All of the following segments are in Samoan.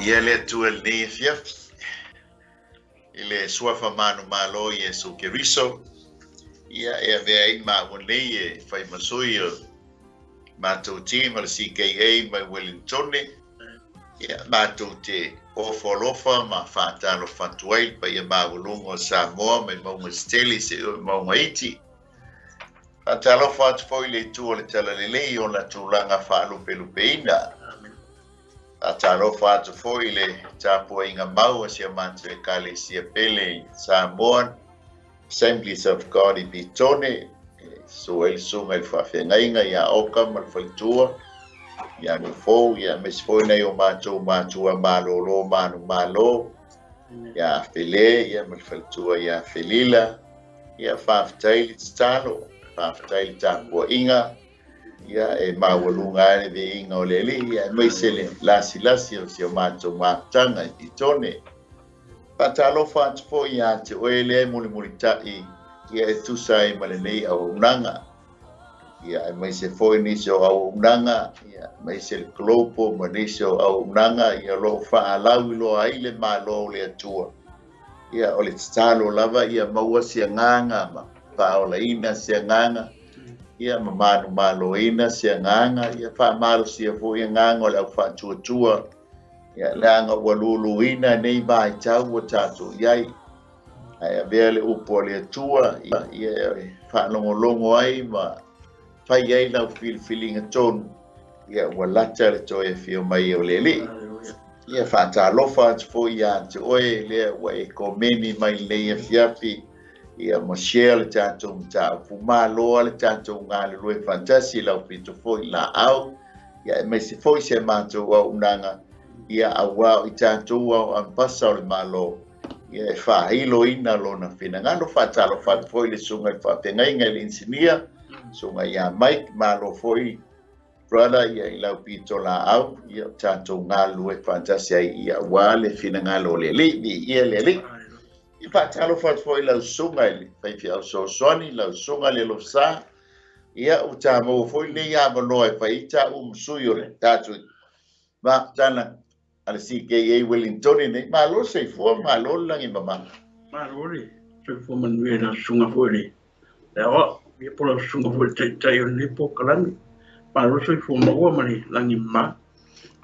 Viia le Atua i lenei afiafi, i le Suafa manumalo o Iesu Keriso, ia e avea ai maua nei e fai ma sui o matou team a le CKA mai Wellingtone, ia matou te ofo alofa ma faatalofa atu ai i le paia maualuga o Samoa mai mauga setele seia oo i mauga iti. Faatalofa atu foi i le Itu o le Talalelei i ona tulaga faalupelupeina. Faatalofa atu foi i le tapuaiga mau a si a matou Ekalesia pele i Samoan Assemblies of God i Petone, e susu ai le Susuga i le Faafeagaiga ia Oka ma le faletua, ia Nufou, ia aemaise foi nai o matou matua malolo manumalo, ia Fele ia ma le faletua ia Felila. Ia faafetai le tatalo, faafetai le tapuaiga. Ia, e maualuga ai le viiga o le Alii, aemaise le lasilasi o si o matou mafutaga i Petone. Faatalofa atu foi ia te oe lea e mulimulitai ia e tusa ai ma lenei auaunaga. Ia, aemaise foi nisi o auaunaga, ia, aemaise le Global ma nisi o auaunaga ia o lo o faalauiloa ai le Malo o le Atua. Ia, o le tatalo lava ia maua se agaga ma faaolaina se agaga, ia ma manumaloina se agaga, ia faamalosia foi agaga o le au faatuatua, ia leaga ua luluina nei vaitau ua tatou i ai. Ae avea le upu a le Atua, ia e faalogologo ai ma fai ai lau filifiliga tonu, ia ua lata le toe afio mai o le Alii. Ia faatalofa atu foi ia te oe lea ua e komeni mai lenei afiafi, ia ma share le tatou mataupu. Malo lava le tatou galulue faatasi i lau pito foi laau, ia aemaise foi si a matou auaunaga, ia aua o i tatou o ambasa o le Malo, ia e faailoina lona finagalo. Faatalofa atu foi i le susuga i le faafeagaiga i le inisinia, susuga ia Mike, malo foi brother ia i lau pito laau, ia o tatou galulue faatasi ai ia aua le finagalo o le Alii. Viia le Alii. I faatalofa atu foi i lau susuga i le faifeau fesoasoani, lau susuga i le Alofsa, ia ua ta maua foi lenei avanoa e fai ai taua ma sui o le tatou mafutaga a le CKA Wellingtone nei. Malo le soifua, malo le lagi mama. Malo le soifua manuia i lau susuga foi i le aoao, ia po o lau susuga foi i le taitai o lenei polokalame. Malo le soifua maua ma le lagi mama.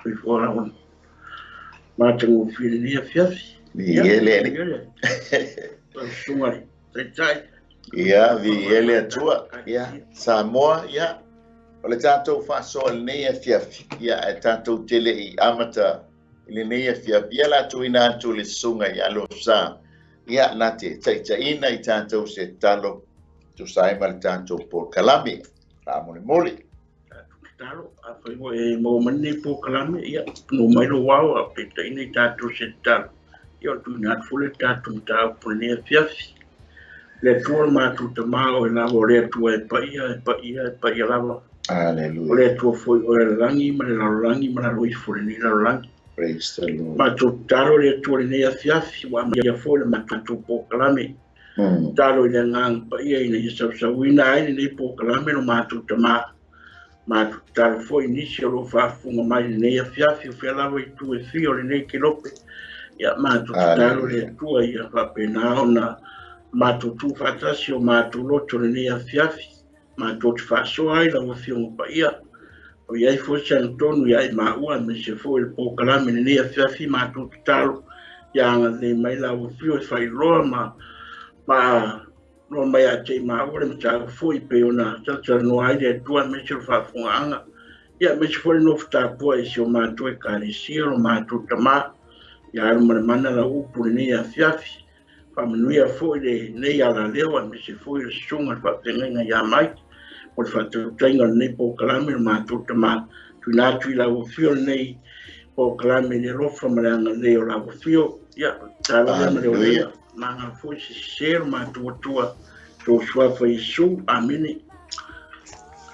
Soifua lava matagofie i lenei afiafi. Viia le Alii. Lau susuga i le taitai. Ia, viia le Atua. Ia, Samoa, ia, o le tatou faasoa i lenei afiafi, ia, ae tatou te le i amata i lenei afiafi, ia, o le a tuuina atu i le susuga ia Lofsa, ia, na te taitaiina i tatou se tatalo tusa ai ma le tatou polokalame. Faamolemole. Tatou tatalo, afai ua e maua mai lenei polokalame, ia, no mai lou ao a o taitaiina i tatou se tatalo. Ia, o le tuuina atu foi le tatou mataupu i lenei afiafi. Le Atua lo matou Tama, Oe lava o le Atua e paia, e paia, e paia lava. Aleluia. O le Atua foi Oe le lagi ma le lalolagi ma lalo ifo o lenei lalolagi. Praise the Lord. Matou tatalo le Atua i lenei afiafi, ua amaia foi le matou polokalame. Tatalo i le Agaga Paia ina ia sausauina ai lenei polokalame lo matou Tama. Matou tatalo foi i nisi o lo o faafofoga mai i lenei afiafi, o fea lava itu e fia o lenei kelope. Ia, matou tatalo le Atua ia faapena ona matou tu faatasi o matou loto i lenei afiafi, matou te faasoa ai lau Afioga Paia. O i ai foi se agatonu ia i maua, aemaise foi le polokalame i lenei afiafi, matou tatalo ia agalelei mai lau Afioga e faailoa ma Noa mai ia te i māua le mataupu foi pei ona talatalanoa ai le Atua aemaise o le faafofogaaga, ia aemaise foi le nofo tapuai i si o matou Ekalesia, lo matou Tama, ia alu ma le mana lau upu i lenei afiafi. Faamanuia foi lenei alaleo aemaise foi le susuga i le faafeagaiga ia Mike mo le faatautaiga o lenei polokalame lo matou Tama. Tuuina atu i lau afio lenei polokalame i le alofa ma le agalelei o lau afio. Ia, tatalo lea ma le olega. Manga foi se sese o matou Atua, tou suafa Iesu. Amene.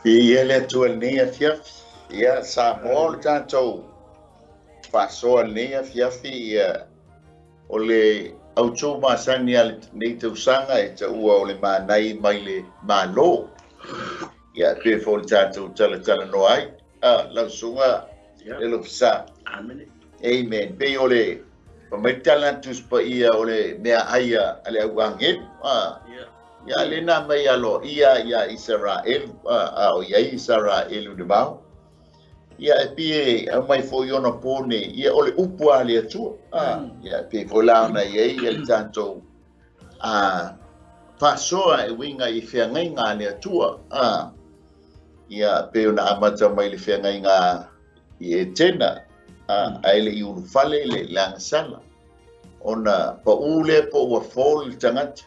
Viia le Atua i lenei afiafi. Ia, Samoa o le tatou faasoa i lenei afiafi, ia, o le autu masani a lenei tausaga e taua o le manai mai le Malo. Ia, e pei foi o le tatou talatalanoa ai. Ah, lau susuga, le Lofisa. Amene. Amen. Pei o le fai mai le tala a le Tusi Paia o le meaai a le au agelu. Ia lea na aumai aloaia ia Isaraelu, a o i ai Isaraelu i le vao. Ia e pei e aumai foi i ona po nei, ia o le upu a le Atua. Ia e pei foi la ona i ai le tatou faasoa e uiga i feagaiga a le Atua. Ia e pei ona amata mai le feagaiga i Etena, ae le i ulufale le agasala, ona pau lea po ua fall le tagata.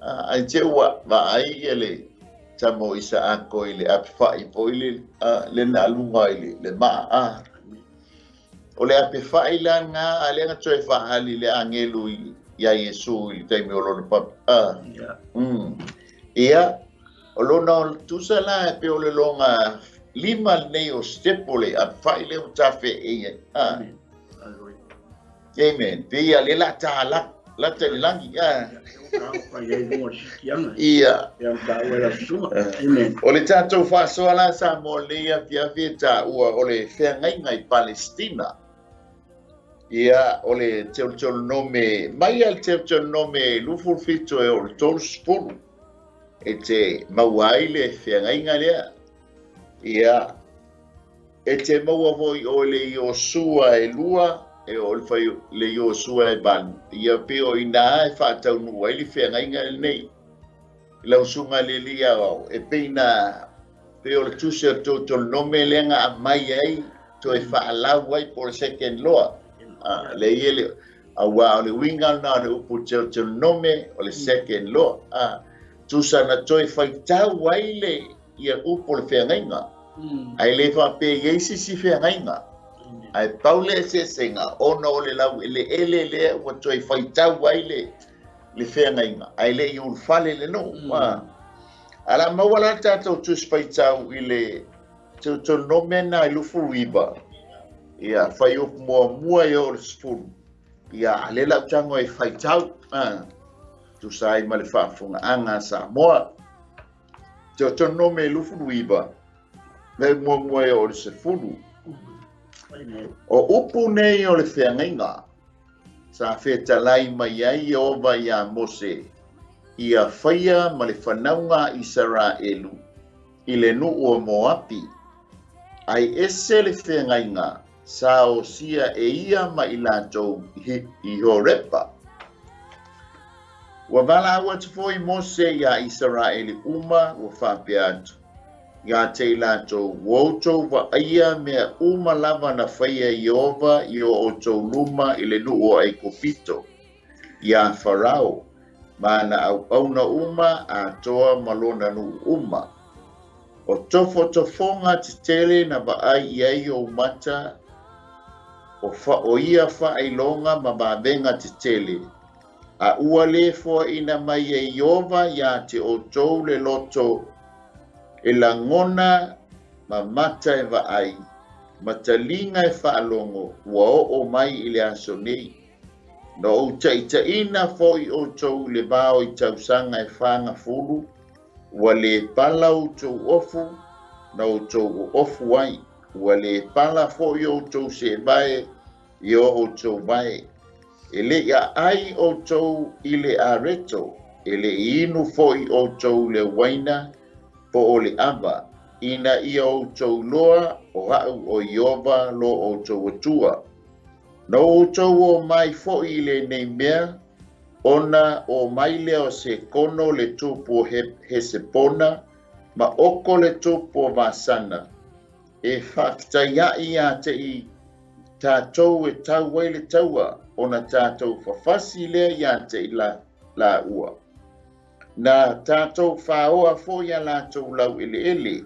Ae te ua vaai ia le tama o Isaako i le apefai foi le, le na aluga i le maa. A. O le apefai la ngā, a lea na toe faaali le agelu ia Iesu i le taimi o lona papa. A. Ia, o lona o tusa la e pe o le longa lima lenei o step o le apefai lea ua tafe e ia. A. Amen. Pei ia le la ta la la te lagi. Ia. O le tatou faasoa la Samoa lenei afiafi e taua o le feagaiga i Palestina. Ia, o le Teuteronome, mai a le Teuteronome 27 e o le 30 e te maua ai le feagaiga lea. Ia, E te maua foi oe le Iosua e lua, e oo le fai le Iosua e valu, ia pei o ina e faataunuu ai le feagaiga lenei. I lau susuga i le Alii Aoao, e pei na pei o le tusi a le Deuteronome lea na aumai ai toe faalau ai po o le second law. Ah, le ia le aua o le uiga lena o le upu Deuteronome o le second law. Ah, tusa na toe faitau ai le ia upu o le feagaiga. Ae le faapea i ai se isi feagaiga. Ae pau le eseesega ona o le laueleele lea ua toe faitau ai le, le feagaiga, ae le i ulufale le nuu. Mm. A la maua la tatou tusi faitau i le Teutonome na i lufu iva, ia fai upu muamua i o le sefulu, ia a le lau tago e faitau, tusa ai ma le faafofogaaga a Samoa. Deuteronome 29, le muamua e o le sefulu. O upu nei o le feagaiga, sa fetalai mai ai Ieova iā Mose, ia faia ma le fanauga a Isaraelu i le nuu o Moapi, ai ese le feagaiga sa osia e ia ma i latou i Horepa. Ua valaau atu foi Mose iā Isaraele uma, ua faapea atu, Iā te i latou, ua outou vaaia mea uma lava na faia e Ieova i o outou luma i le nuu o Aikupito, iā Farao, ma ana auauna uma atoa ma lona nuu uma. O tofotofoga tetele na vaai i ai ou mata, o, fa, o ia faailoga ma vavega tetele, a ua lē foaina mai e Ieova iā te outou le loto e lagona ma mata e vaai, ma taliga e faalogo, ua oo mai i le aso nei. Na ou taʻitaʻina foi outou i le vao i tausaga e fagafulu, ua lē pala outou ofu, na outou oofu ai, ua lē pala foi outou seevae i o outou vae. E le i aai outou i le areto, e le i inu foi outou i le uaina po o le ava, ina ia outou iloa o a'u o Ieova lo outou Atua. Na outou o mai foi i lenei mea, ona o mai lea o Sekono le tupu o Hesepona, ma Oko le tupu o Vasana, e faafetai aʻe iā te i tātou e tau ai le taua ona tātou fafasi lea iā te i la, lāua. Na tātou whāoa foi a lātou lau eleele,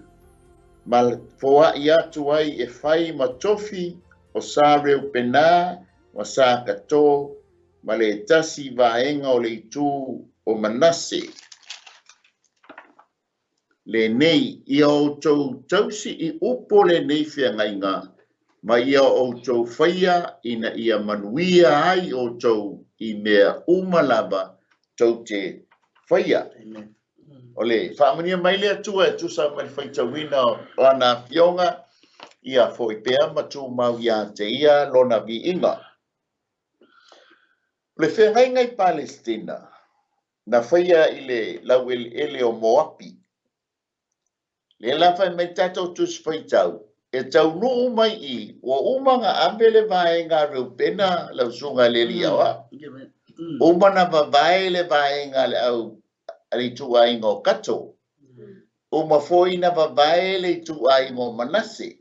ma foaʻi atu ai e fai ma tofi o Sā Reupenā ma Sā Katō ma le tasi vaega o le itū o Manase. Lenei, ia outou tausi i upu o lenei feagaiga, ma ia outou faia ina ia manuia ai outou i mea uma lava tou te faia. O le faamanuia mai le Atua e tusa ma le faitauina o ana afioga. Ia foi pea ma tumau ia te ia lona viiga. O le feagaiga i Palesitina, na faia i le laueleele o Moapi. Lea la fai mai tatou Tusi Faitau, e taunuu mai i, ua uma ona ave le vaega a Reupena lau susuga i le alii aoao. Uma ona vavae le vaega a le au a le ituaiga o Kato. Uma foi na vavae le ituaiga o Manase.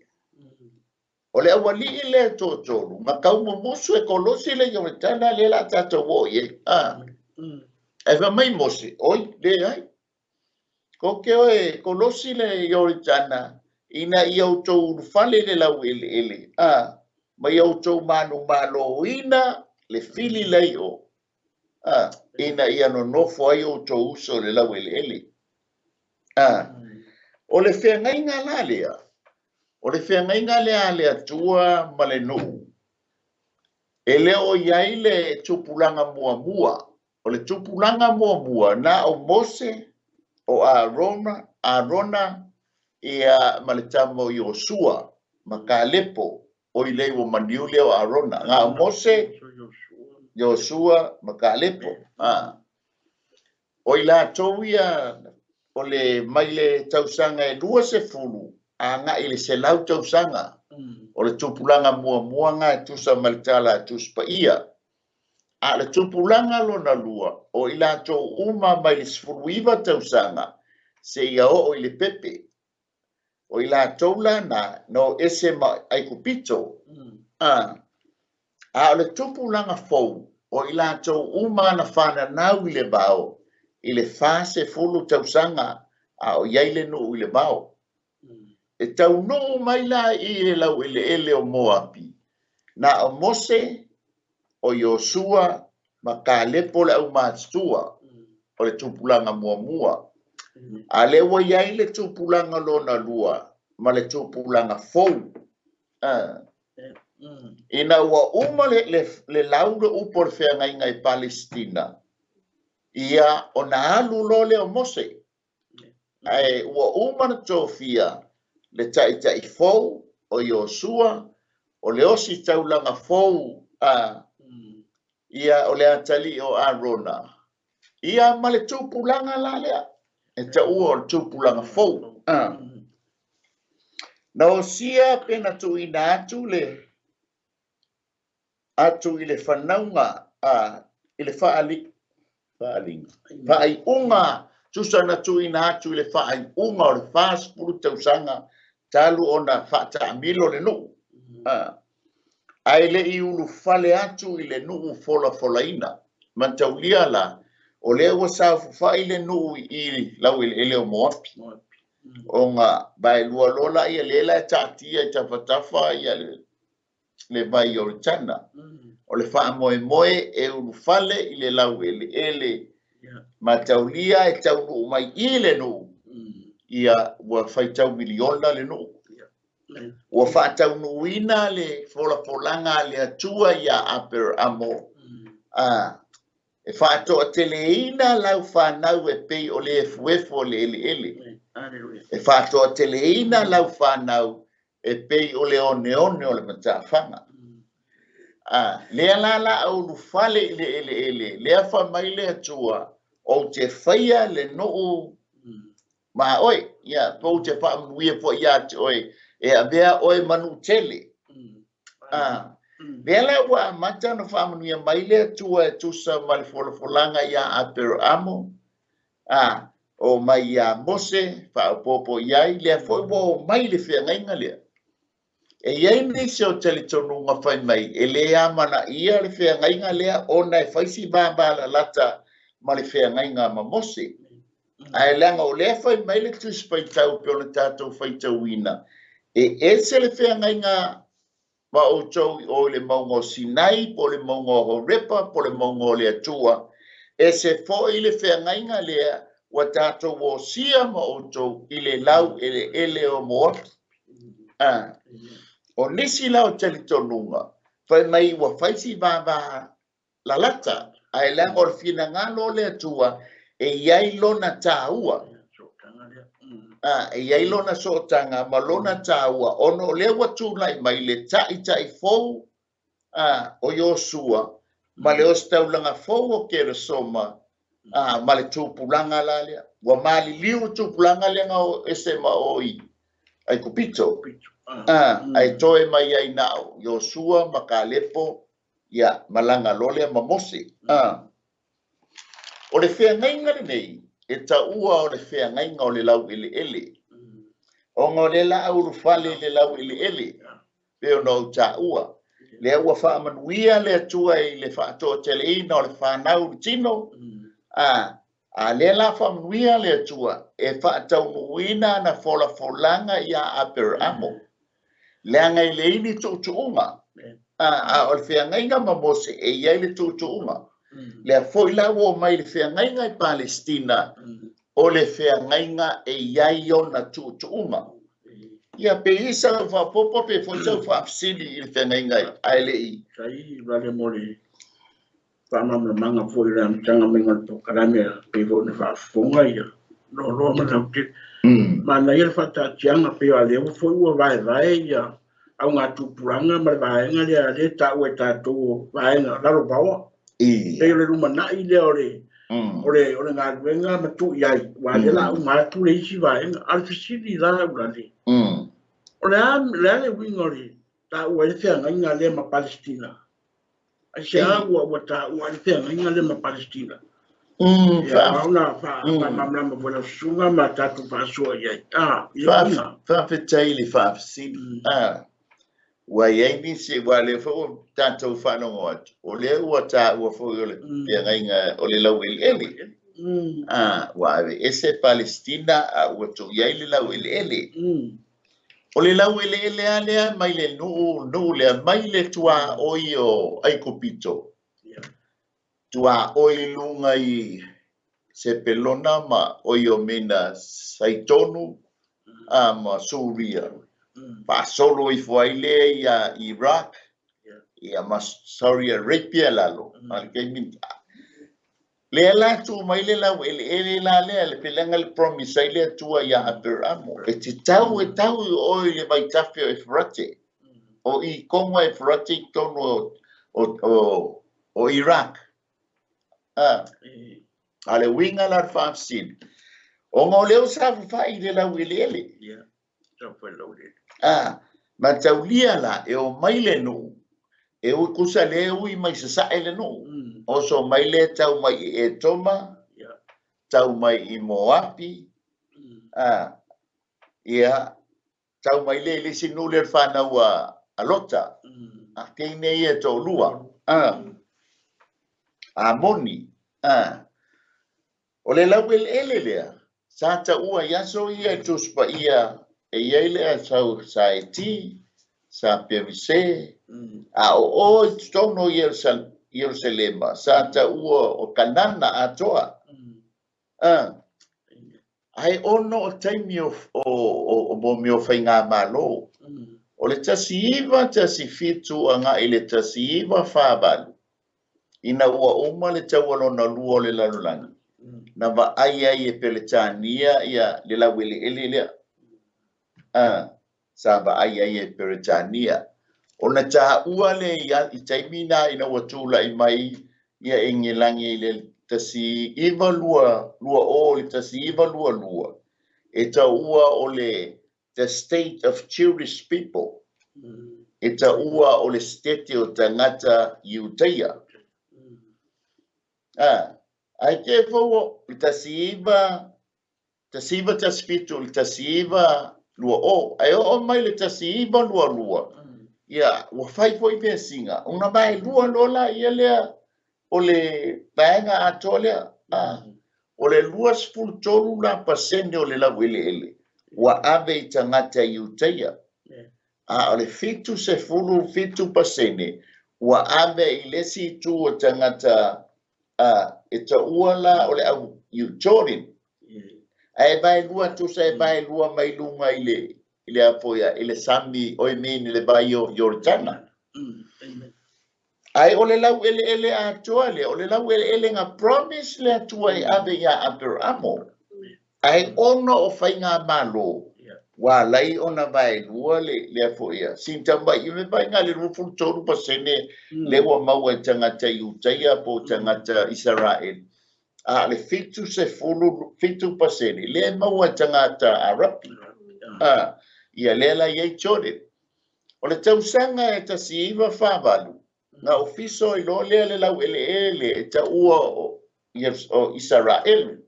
O le aualii lea e toatolu, na tau mumusu e kolosi le Ioritana lea la tatou oo i ai. Ah. Ae fai mai Mose, oi, leai. Ko te oe kolosi le Ioritana ina ia outou ulufale i le laueleele, a, ma ia outou manumaloina le fili laio, a, ina ia nonofo ai outou uso i le laueleele. A, o le feagaiga la lea, o le feagaiga lea a le Atua ma le nuu, e le o i ai le tupulaga muamua. O le tupulaga muamua na o Mose, o Arona, Arona ia ma le tama o Iosua ma Kalepo, oi lea ua maliu lea o Arona. Na o Mose, Iosua ma Kalepo. Ah. O i latou ia o le mai le tausaga e 20 agai i le 100 tausaga. O le tupulaga muamua na e tusa ma le tala a Tusi Paia. A o le tupulaga lona lua, o i latou uma mai le 19 tausaga seia oo i le pepe. O i latou la na, na o ese ma Aikupito. A, a o le tupulaga fou, o i latou uma na fananau i le vao i le 40 tausaga a o i ai le nuu i le vao. E taunuu mai la i le laueleele o Moapi, na o Mose, o Iosua ma Kalepo le aumatutua o le tupulaga muamua. A lea ua i ai le tupulaga lona lua ma le tupulaga fou. Ina ua uma le, le, le lau le upu o le feagaiga i Palesitina, ia ona alu loa lea o Mose. Ae ua uma ona tofia le taitai fou o Iosua, o le ositaulaga fou a ia o le atalii o Arona, ia ma le tupulaga la lea e taua o le tupulaga fou. A. Na osia pe na tuuina atu le atu i le fanauga a i le faali, faaliga, faaiuga, tusa na tuuina atu i le faaiuga o le 40 tausaga talu ona faataamilo le nuu, a, ae le i ulufale atu i le nuu folafolaina. Mataulia la, o lea ua saofafai le nuu i laueleele o Moapi, ona vaelua loa laia lea la e taatia i tafatafa ia le le vai Ioritana. O le faamoemoe e ulufale i le laueleele mataulia e taunuu mai i le nuu, ia ua faitau miliona le nuu. Ua faataunuuina le folafolaga a le Atua iā Aperamo, a e faatoateleina lau fanau e pei o le efuefu o le eleele. E faatoateleina lau fanau e pei o le oneone o le matafaga. A, lea la la a ulufale i le eleele, lea fai mai le Atua, ou te faia le nuu ma oe, ia, pe ou te faamanuia foi ia te oe, e avea oe ma nuu tele. A, lea la ua amata ona faamanuia mai le Atua e tusa ma le folafolaga iā Aperamo, a, o mai iā Mose, faaopoopo i ai, lea foi ua o mai le feagaiga lea. E i ai nisi o talitonuga fai mai e le amanaia le feagaiga lea ona e fai si vavalalata ma le feagaiga ma Mose. Ae leaga o lea fai mai le Tusi Faitau pei ona tatou faitauina, e ese le feagaiga ma outou i o i le mauga o Sinai, po o le mauga o Horepa, po o le mauga o le Atua. Ese foi le feagaiga lea ua tatou osia ma outou i le laueleele o Moapi. A, o nisi la o talitonuga, fai mai ua fai si vava lalata, ae leaga o le finagalo o le Atua e i ai lona taua. E i ai lona sootaga ma lona taua ona o lea ua tulai mai le ta'ita'i fou o Iosua ma le ositaulaga fou o Keresoma ma le tupulaga la lea. Ua maliliu le tupulaga lea na o ese ma o i Aikupito, ae toe mai ai na o Iosua ma Kalepo, ia, malaga loa lea ma Mose. O le feagaiga lenei e taua o le feagaiga o le laueleele, ona o lea la a ulufale i le laueleele, pei ona ou taua, lea ua faamanuia le Atua i le faatoateleina o le fanau i le tino, a lea la faamanuia le Atua e faataunuuina ana folafolaga ia Aperamo, leaga e leai ni tuutuuga. A o le feagaiga ma Mose e i ai le tuutuuga. Lea foi la ua omai i le feagaiga i Palesitina, o le feagaiga e i ai ona tuutuuga. Ia, pe i ai sau faaopoopo pe foi sau faafesili i le feagaiga ae le i. Faafetai vale mo le faamalamalamaga foi o le amataga mai o le polokalame pei foi ona faafofoga ia loaloa ma lautele. Manaia le faataatiaga pei o lea foi ua vaevae ia augatupulaga ma le vaega lea lea e taua e tatou o vaega lalovaoa. Pei o le lumanai lea o le o le galuega ma tuu i ai, aua lea o le a uma atu le isi vaega. A o le fesili la Ulalei, o le a le uiga o le taua ai le feagaiga lea ma Palesitina? Aisea ua taua ai le feagaiga lea ma Palesitina? Ia, ona faamalamalama foi lau susuga ma tatou faasoa i ai. Faafetai i le faafesili. Ua i ai nisi, aua o lea foi ua tatou faalogo atu, o lea ua taua foi o le feagaiga o le laueleele. Ua aveese Palesitina a ua tuu i ai le laueleele. O le laueleele lava lea mai le nuu lea, mai le tuaoi o Aikupito, tuaoi i luga i Sepelona ma Oiomina Saitonu ma Suria, faasolo ifo ai lea ia Iraq, ia ma Saudi Arabia lalo. Lea la tuu mai le laueleele la lea, le peleaga le promise ai le Atua ia Aperamo, e te tau e tau i oe i le vaitafe o Eferate, o i konga Eferate i totonu o Iraq. A le uiga la o le faafesili, ona o lea ua saofafai i le laueleele. Mataulia la, e omai le nuu, e ui kusa le ui mai sasae le nuu. Oso mai le tau mai i Etoma, tau mai i Moapi, ia, tau mai le i le isi nuu lea o le fanau a Lota. A teine ia e toalua. Amoni. O le laueleele lea, sa taua i aso ia i Tusi Paia e i ai le sau sa Eti, sa Perise, a o o i totonu o Ierusalema, sa taua o Kanana atoa. Ae ono o taimi o mea o faigamalo, o le 1917 agai i le 1948, ina ua uma le taua lona lua o le lalolagi, na vaai ai e Peretania ia le laueleele lea. Sa vaai ai e Peretania. Ona taua lea i taimi na ina ua tulai mai ia Engelagi i le 1920 i le 1922, e taua o le the state of Jewish people, e taua o le state o tagata Iutaia. Ae te fou le 1917 i le 1920, ae oo mai le 1922, ia, ua fai foi vesiga, ona vaelua loa la ia lea o le vaega atoa lea. O le 23 la pasene o le laueleele ua ave i tagata Iutaia, a o le 77% ua ave i le isi itu o tagata e taua la o le au Jordan. Ae vaelua tusa e vaelua mai luga i le afoia, i le sami o i mean i le vai o Ioritana. Ae o le laueleele atoa lea, o le laueleele na promise le Atua e ave ia Aperamo. Ae ona o faigamalo ua ala ai ona vaelua le lea foi ia sina tamai i vaaiga le 23% lea ua maua e tagata Iutaia po o tagata Isaraelu, a o le 77% lea e maua e tagata Arapi. Ia lea la i ai Jordan. O le tausaga e 1948, na ofiso ai loa lea le laueleele e taua o Isaraelu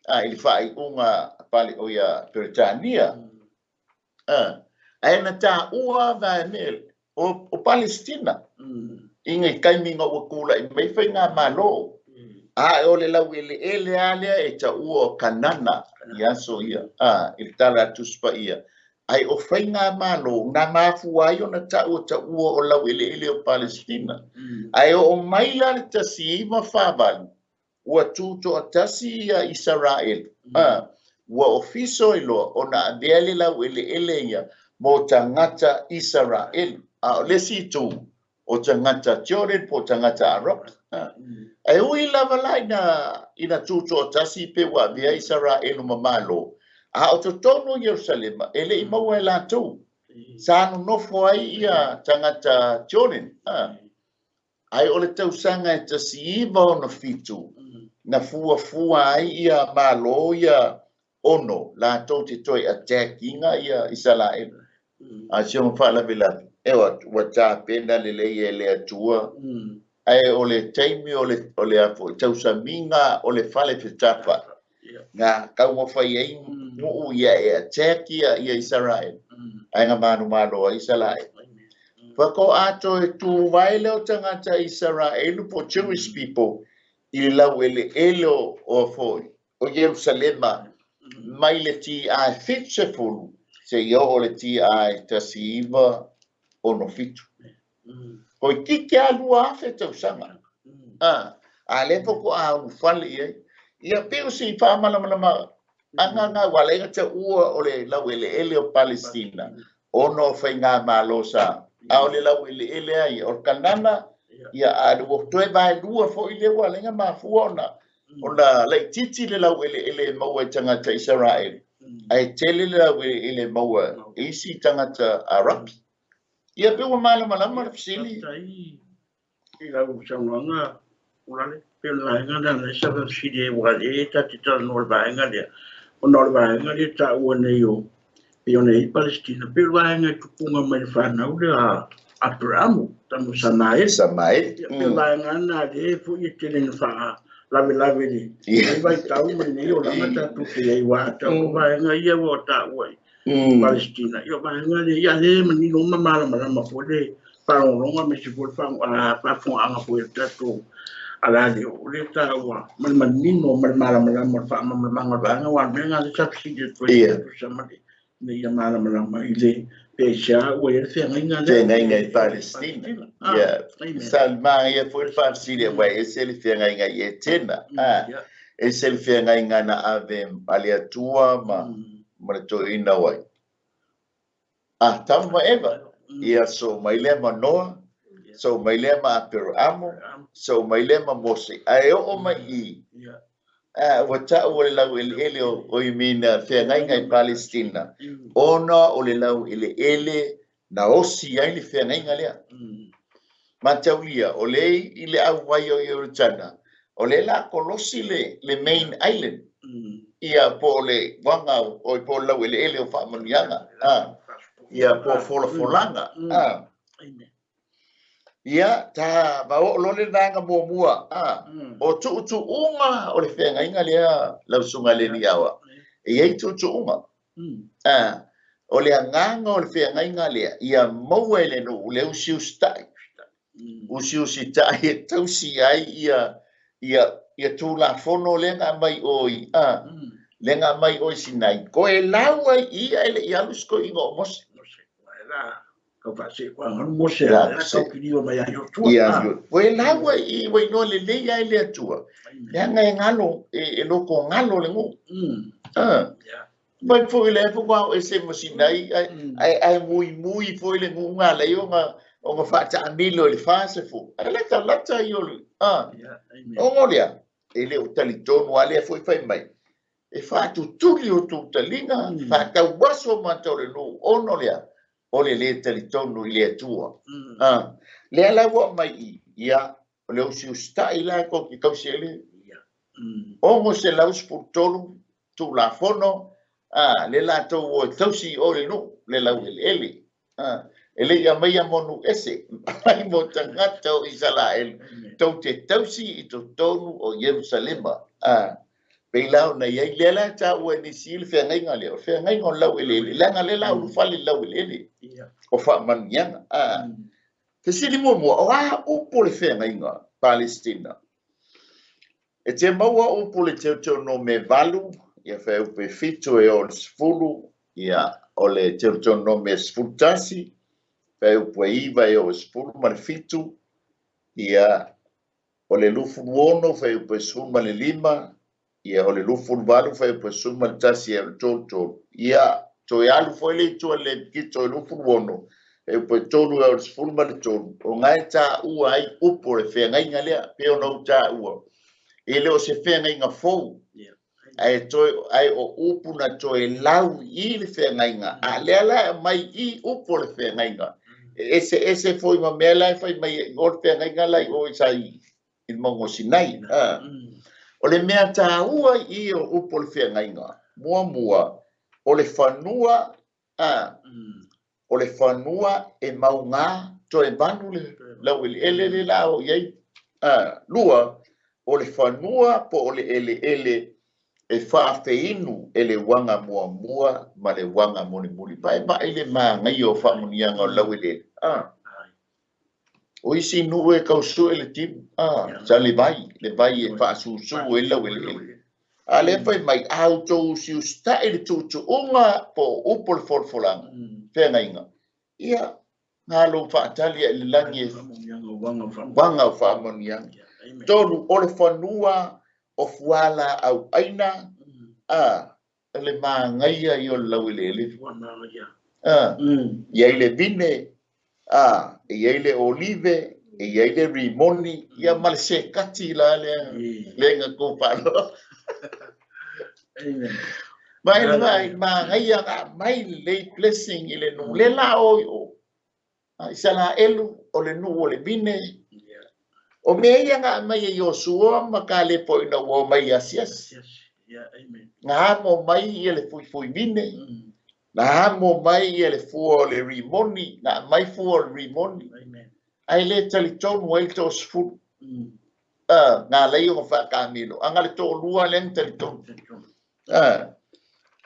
i le faaiuga pale o ia Peretania. Ae na taua vaeme o Palestina i ngai taimi ina ua tulai mai faigamalo. A o le laueleele lava lea e taua o Kanana i aso ia, i le tala a Tusi Paia. Ae o faigamalo na mafua ai ona taua taua o laueleele o Palestina. Ae oo mai la le 1948, ua tutoatasi ia Isaraelu. Ua ofiso ai loa ona avea le laueleele ia mo tagata Isaraelu. A o le isi itu, o tagata Jordan po o tagata Arab. Ae ui lava la ina tutoatasi pe ua avea Isaraelu ma Malo, a o totonu o Ierusalema e le i maua e latou. Sa nonofo ai ia tagata Jordan. Ae o le tausaga e 1967, na fuafua ai ia Malo ia ono latou te toe attack ina ia Isaraelu. A si ona faalavelave, e ua tapena lelei e le Atua. Ae o le taimi o le a foi tausamiga o le fale fetafa, na taumafai ai nuu ia e attack ia Isaraelu. Ae na manumalo ai Isaraelu. Faatoa toe tuvae lea o tagata Isaraelu po Jewish people i le laueleele o foi o Ierusalema mai le TI 70 seia oo le TI 1967. Toeitiiti lava 2000 tausaga. A lea faatoa ulufale i ai. Ia pei o si faamalamalama aga ua ala ai ona taua o le laueleele o Palestina ona o faigamalo sa. A o le laueleele lava ia, o le Kanana, ia a ua toe vaelua foi lea ua ala ai ona mafua ona laitiiti le laueleele e maua e tagata Isaraelu, ae tele le laueleele e maua e isi tagata Arapi. Ia pe ua malamalama le fesili. I lau saunoaga, Ulale, pei o le vaega lea na sa faafesili ai, aua e ta te talanoa i le vaega lea, ona o le vaega lea e taua nei o pei ona i ai Palestina, pei o le vaega e tupuga mai le fanau lea a Aperamu, tama Samaele. Samaele. Ia, pei o le vaega lena lea foi e tele ina faalavelave i lenei vaitau ma lenei olaga tatou te i ai, aua a tau o vaega ia ua taua i Palestina, ia o vaega lea, ia lea e manino ma malamalama foi le faalogologo aemaise foi le faafofogaaga foi a le tatou alale o lea taua ma le manino ma le malamalama o le faamalamalamaga o le vaega, aua o le mea lena lea sa fesili atu ai tusa ma le ina ia malamalama i le peisea ua i ai le feagaiga lea. Feagaiga i Palestina. Ia, sa manaia foi le faafesili aua e ese le feagaiga i Etena. Ese le feagaiga na ave a le Atua ma le toeaina o ai? Atamu ma Eva. Ia soo mai lea ma Noa, soo mai lea ma Aperaamo, soo mai lea ma Mose. Ae oo mai i ua taua le laueleele o i mina feagaiga i Palestina, ona o le laueleele na osi ai le feagaiga lea. Mataulia, o le i le auwai o Ioritana, o le la kolosi le main island. Ia po o le waga o po o le laueleele o faamanuiaga. Ia po o folafolaga. Ia, ta maoo loa le vaega muamua. O tuutuuga o le feagaiga lea lau susuga i le alii aoao. E i ai tuutuuga. O le agaga o le feagaiga lea, ia maua e le nuu le usiusitai. Usiusitai e tausi ai ia Tulafono lea na aumai o i lea na aumai o i Sinai. Koe lau ai ia e le i alu si toeaina o Mose. Ia, koe lau ai i ua iloa lelei ai le Atua. Leaga e galo, e loko galo le nuu. Mai foi le faatoa o ese ma Sinai, ae muimui foi le nuu na ala ai ona faataamilo i le 40. Ae latalata i o le. Ona o lea, e le o talitonu lava lea foi fai mai. E faatutuli outou taliga, faatauaso matou le nuu ona o le a? O le lē talitonu i le Atua. A, lea la ua aumai i i, ia, o le usiusita'i la tou te tausi ai le 613 Tulafono, a, le latou o e tausi i o i le nuu, le laueleele. A, e le i aumaia mo nuu ese, aumai mo tagata o Isalaelu, tou te tausi i totonu o Ierusalema. A, pei la ona i ai, lea la e taua e nisi le feagaiga lea, o le feagaiga o le laueleele, leaga lea la ulufale i le laueleele, o faamanuiaga. A, fesili muamua, o a upu o le feagaiga Palestina? E te maua upu i le Teutonome 8, ia fuaiupu e 7 e oo i le 10, ia o le Teutonome 11, fuaiupu e 9 e oo i le 17, ia o le 26 fuaiupu e 15, ia o le 28 fuaiupu e 11 e oo i le 33, ia toe alu foi le itu a le Levitito e 26, fuaiupu e 3 e oo i le 13, o na e taua ai upu o le feagaiga lea, pei ona ou taua, e le o se feagaiga fou, ae toe ae o upu na toe lau i le feagaiga, a lea la e aumai i upu o le feagaiga, e eseese foi ma mea la e fai mai ai o le feagaiga la i o i sa i le mauga o Sinai. O le mea taua i o upu o le feagaiga, muamua, o le fanua, o le fanua e mauga toe vanu le laueleele le la o i ai. Lua, o le fanua po o le eleele e faafeinu e le uaga muamua ma le uaga mulimuli. Vaevae le manaia o faamanuiaga o le laueleele. O isi nuu e tau sue le timu, sa le vai, le vai e faasusu ai le laueleele. A lea fai mai, a outou usiusita'i le tuutuuga po o upu o le folafolaga, feagaiga, ia, na lou faatali i le lagi e uaga o faamanuiaga. Tolu, o le fanua o fualaau aina, a, le manaia ia o le laueleele. I ai le vine, a, e i ai le olive, e i ai le rimoni, ia ma le sekati la lea, lea na tou faaloa. Mai le vai, manaia na aumai lelei blessing i le nuu. Le la o i o. Isalaelu, o le nuu o le vine. O mea ia na aumai e Iosua ma Kalepo ina ua omai i asiasi. Na amo mai ia le fuifui vine, na amo mai ia le fua o le rimoni, na aumai fua o le rimoni. Ae le talitonu ai le toasefulu. Na alai ona faakamilo, a na le toalua lea na talitonu.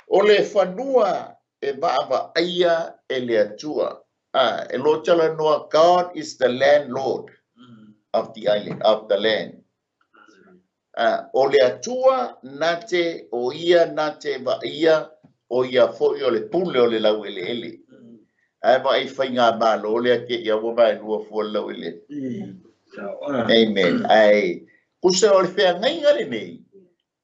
O le fanua e vaavaaia e le Atua. E lo talanoa, God is the landlord of the island, of the land. O le Atua na te, o ia na te vaaia, o ia foi o le pule o le laueleele. Ae vaai faigamalo lea ke ia ua vaelua fua le laueleele. Amen. Ae tusa o le feagaiga lenei,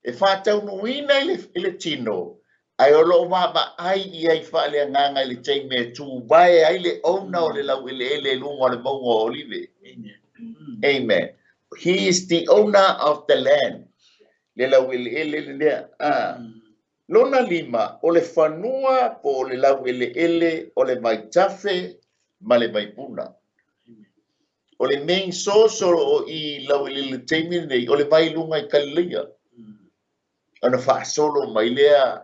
e faataunuuina i le tino, ae o loo vaavaai i ai faaleagaga i le taimi e tuvae ai le owner o le laueleele i luga o le mauga o Olive. Amen. He is the owner of the land. Le laueleele lea. Lona lima, o le fanua po o le laueleele o le vaitafe ma le vaipuna. O le main source o i laueleele taimi lenei, o le vai luga i Kalileia. Ona faasolo mai lea,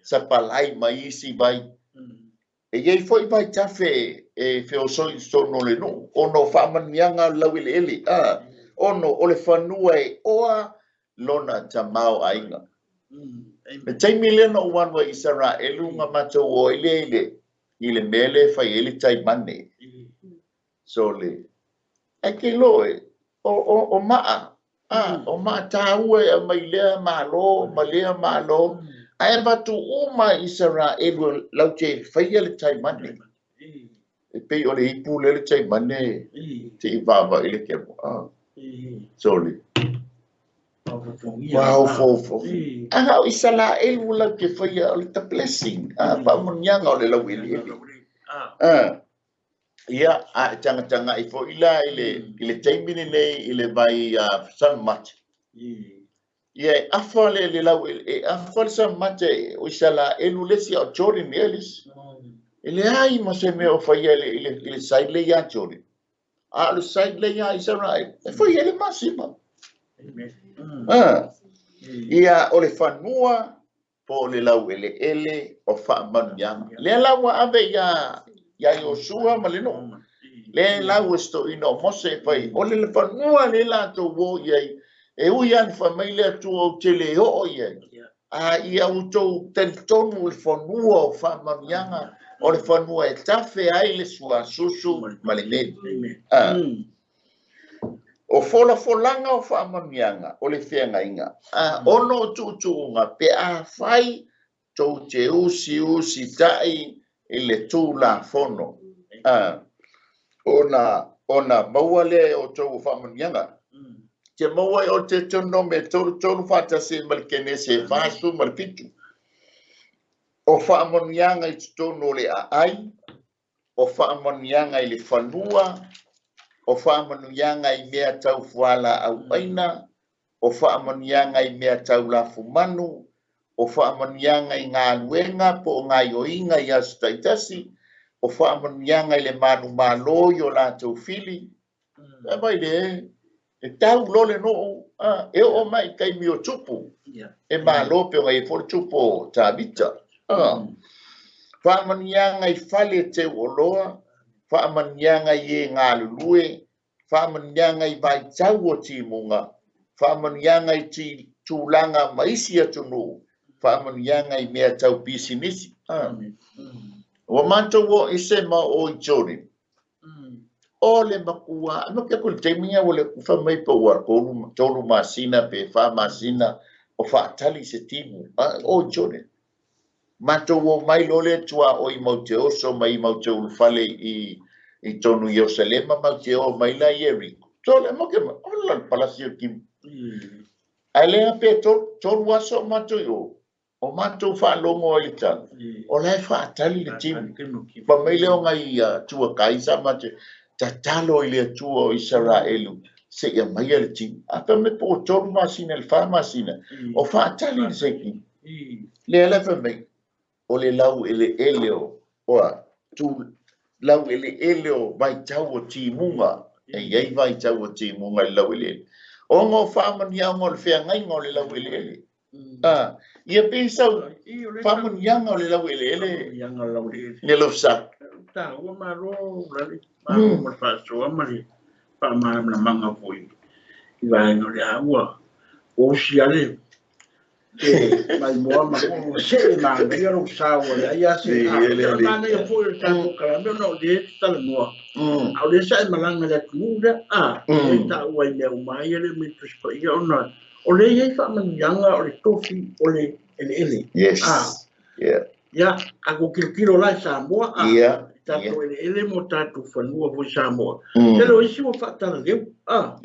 sapalai mai isi vai. E i ai foi vaitafe e feosoi i totonu o le nuu, ona o faamanuiaga o le laueleele. Ono o le fanua e oa lona tamaoaiga. Le taimi lea na ou alu ai i Isaraelu na matou o ai lea i le mea lea e fai ai le taimane. So le, ae ke iloa e, o maa, o maa taua e aumai lea malo ma lea malo, ae avatu uma i Isaraelu lau te faia le taimane. E pei o le ipu lea le taimane te i vaavaai le kemo. So le, Waofofo. Aga o Isaraelu lau te faia o le the blessing, faamanuiaga o le laueleele. Ia, a e tagatagai foi la i le taimi lenei i le vai San Mate. Ia e afa le lau e afa le samate o Isalaelu le isi a o Jordan ea le isi. E leai ma se mea o faia i le side lea ia Jordan. A o le side lea ia Isaraelu, e faia le masima. Ia o le fanua po o le laueleele o faamanuiaga. Lea la ua ave ia Iosua ma le nuu. Le lau e setoina o Mose e fai, o le fanua le latou o i ai, e ui lava fai mai le Atua ou te le oo i ai. A ia outou talitonu i le fanua o faamanuiaga, o le fanua e tafe ai le suasusu ma le meli. O folafolaga o faamanuiaga o le feagaiga, ono o tuutuuga pe a fai tou te usiusitai i le Tulafono. Ona maua lea e outou o faamanuiaga. Te maua e o te Deuteronome 33 faatasi ma le Kenese 40 ma le 7. O faamanuiaga i totonu o le aai, o faamanuiaga i le fanua, o faamanuiaga i mea tau fualaauaina, o faamanuiaga i mea tau lafumanu, o faamanuiaga i galuega po o gaioiga i aso taitasi, o faamanuiaga i le manumalo i o latou fili. E mai le e tau lo le nuu, e oo mai taimi o tupu, e malo pe o ngai foi le tupu o Tavita. Faamanuiaga i fale teu oloa, faamanuiaga i e galulue, faamanuiaga i vaitau o timuga, faamanuiaga i tulaga ma isi atunuu, faamanuiaga i mea tau pisinisi. Ua matou o ese ma o i Jordan. O le makua, ma ke ku le taimi ia ua le kufa mai pa ua tolu masina pe fa masina o faatali se timu. O i Jordan. Matou o mai lo le tua o i mau te oso mai mau te ulufale i tonu Ierusalema mau te o mai la Yeriko. Tole mo ke ma o la palasi o timu. Ai lea pe tolu aso matou i o. O matou faalogo ai le tala. O la e faatali le timu. Pa mai leo ngai tua kai sa matou tatalo i le Atua o Isaraelu se ia mai le timu. A pa me po tolu masina le fa masina. O faatali le seki. Le ala fa mai. O le lau ele ele o oa tu lau ele ele o vaitau o timuga. E iai vaitau o timuga i lau ele ele. O ngō faamanuiaga o le feagaiga o le lau ele ele. Ia pe sau faamanuiaga o le lau ele ele. Ne lofsa. Ta ua malo lale malo ma faasoa ma le faamalamalamaga foi i vaega o le aua. O usi ale e mai moa ma o se ma ia lo sa o le ia se a na ia foi o tatou kalame no le talanoa. A o le sa e malanga le atunuu lea a e taua i mea uma ai le me tusi paia ona o le iai faamanuiaga o le tofi o le eleele. Yes. Ia, a ko kilokilo la i Samoa a tatou eleele mo tatou fanua foi Samoa. Tele o isi ua faatalaleu a.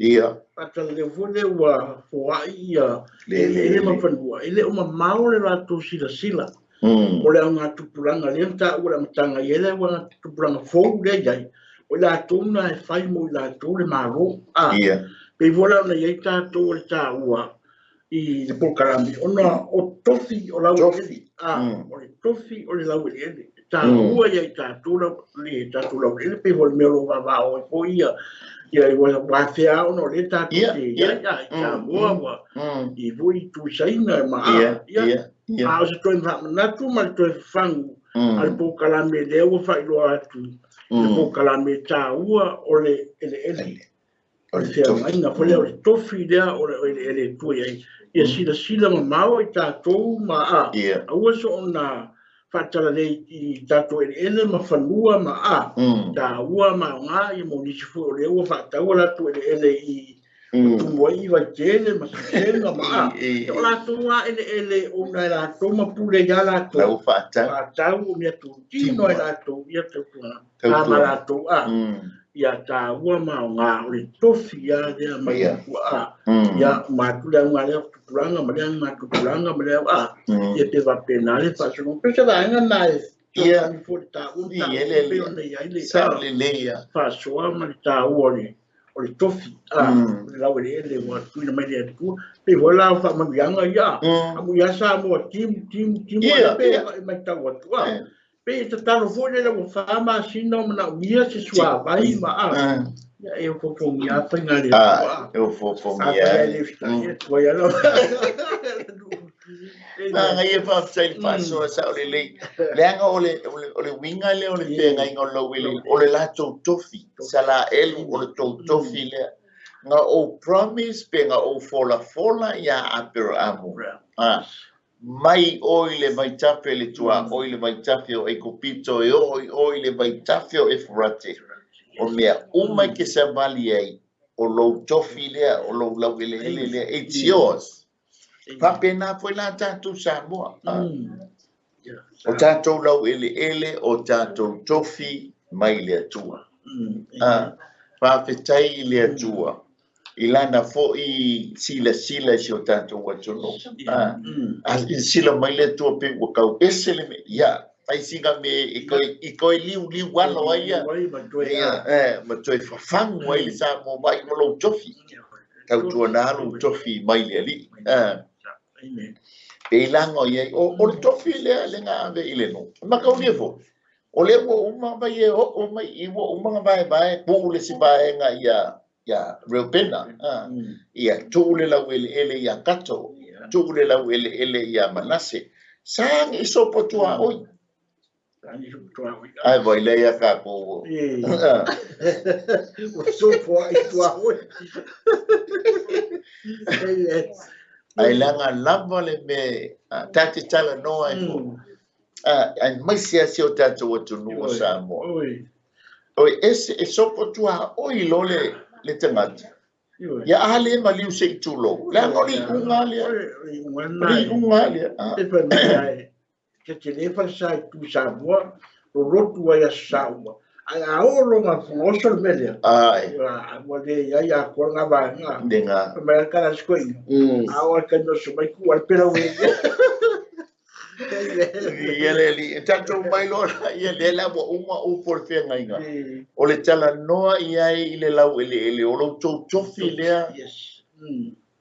Faatalaleu foi lea ua foai ia eleele ma fanua. E le o mamao le latou silasila. O le augatupulaga lea na taua le amataga i ai le augatupulaga fou lea i ai. O i latou na e fai mo i latou le malo. Pei foi la ona i ai tatou o le taua i le polokalame ona o tofi o laueleele. O le tofi o le laueleele. Taua ia i tatou le tatou laueleele pei foi le mea o lo o vavao ai foi ia ia ua afea ona o lea tatou te i ai i Samoa ua i foi tuisaina ma a. A o se toe faamanatu ma le toe fafagu a le polokalame lea ua faailoa atu le polokalame taua o le eleele. O le feagaiga foi lea o le tofi lea o le eleele e tua i ai. Ia silasila mamao i tatou ma a. Aua soona faatalalei i tatou eleele ma fanua ma a. Taua ma aoga ia mo nisi foi o lea ua faataua latou eleele i tumu ai i Vaitele ma Sisega ma a. O latou a eleele ona e latou ma pule ia latou. Lau faatau. Faatau o mea tutino e latou ia tautuana. A ma latou a. Ia taua ma aoga o le tofi ia lea mai ua a. Ia matu le auga lea tupulaga ma le auga tupulaga ma le a. Ia pe faapena le faasologa. Pe se vaega na e Ia. Foi le taua Ia, le pei ona i ai le Sao lelei ia. faasoa ma le taua o le O le tofi, a, o le laueleele ua tuuina mai le Atua. Pei foi la o faamanuiaga ia, amuia Samoa timu, timu, timu, a pe e matau atu, a. Pei e tatalo foi lele ua 4 masina o manaomia se suavai ma a. Ia e ofoofogia a faiga a le Atua. E ofoofogia. Ai. E le fitaia atu ai ala. Manaia, faafetai le faasoa, sao lelei. Leaga o le uiga lea o le feagaiga o le laueleele, o le latou tofi, Isaraelu, o le tou tofi lea. Na ou promise pe na ou folafola ia Aperaamu. Mai oi le vaitafe le tua oi le vaitafe o Aikupito e oo i oi le vaitafe o Efurate. O mea uma e ke savali ai, o lou tofi lea, o lou laueleele lea, it's yours. Faapena foi la tatou Samoa. O tatou laueleele, o tatou tofi mai le Atua. Faafetai i le Atua i lana foi silasila i si o tatou atunuu. A silasila mai le Atua pe ua kau ese le mea, ia, fai sina me i koe liu liu alo ai ia. Ia, ma toe fafagu ai le Samoa mai ma lou tofi. Tautuana lou tofi mai le Alii. Pe ilaga o iai, o le tofi lea le ga ave i le nuu. Mataulia foi, o lea ua uma vai e oo mai i ua uma na vaevae, tuu le si vaega ia Reubena, ia tuu le laueleele ia Kato, tuu le laueleele ia Manase. Sa ni sopo tua oi. Ai vai le ia ka ko. Ua sopo ai tua oi. Ai langa lava le me ta te tala noa e fo. Ai mai se asi o tatou atunuu o Samoa. Oi ese e sopo tua oi lo le tagata. Ia a le maliu se i tulou. Leaga o le iuga lea. O le iuga lea. E fai mai ai, te te le falesa i tu Samoa, lolotu ai aso sa uma. Ai a oo loga fugoso le mea lea. Ai. Ua le iai a koa ngā vaega. Le ngā. Mai al kala siko ina. A o al kaino so mai ku al pera ue. Ia le li, tatou mai loa ia le la ua uma upu o le feagaiga. O le talanoa i ai i le laueleele, o lou tou tofi lea. Yes.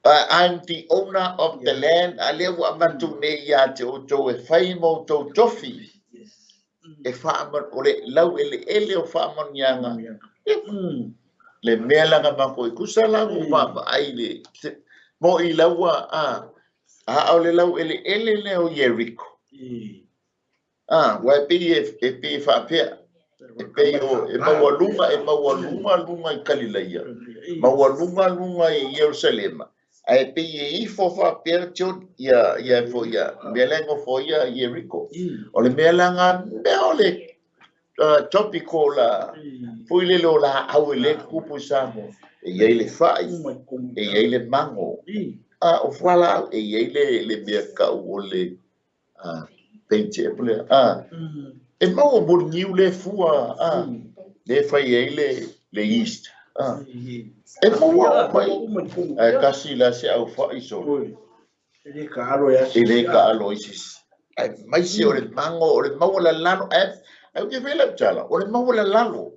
I'm the owner of the land. A lea ua avatu nei ia te outou e fai ma outou tofi. E wha o le laueleele o faamanuiaga. Le mea laga mako i kusa la ua vaavaai le mo i laua a o le laueleele lea o Yeriko. Ua e pei e pei e faapea. E pei o e maualuga luga i Kalilaia. Maualuga luga i Ierusalema. Ae pei e ifo faapea tio ia ia fo ia mea lea ngofo ia Yeriko. O le mea laga mea o le topical la foi le lo la au e le kupu i Samoa. E iai le fai, e iai le mango. A o fuala e iai le mea kau o le peite e pule. E maua mo niu le fua le fai ai le yeast. E maua o mai. Ae kasi la se au fai so. E le ka alo e E le ka alo i sisi. Ae mai se o le mango, o le maua la lalo. Ae au ke vela tala, o le maua la lalo.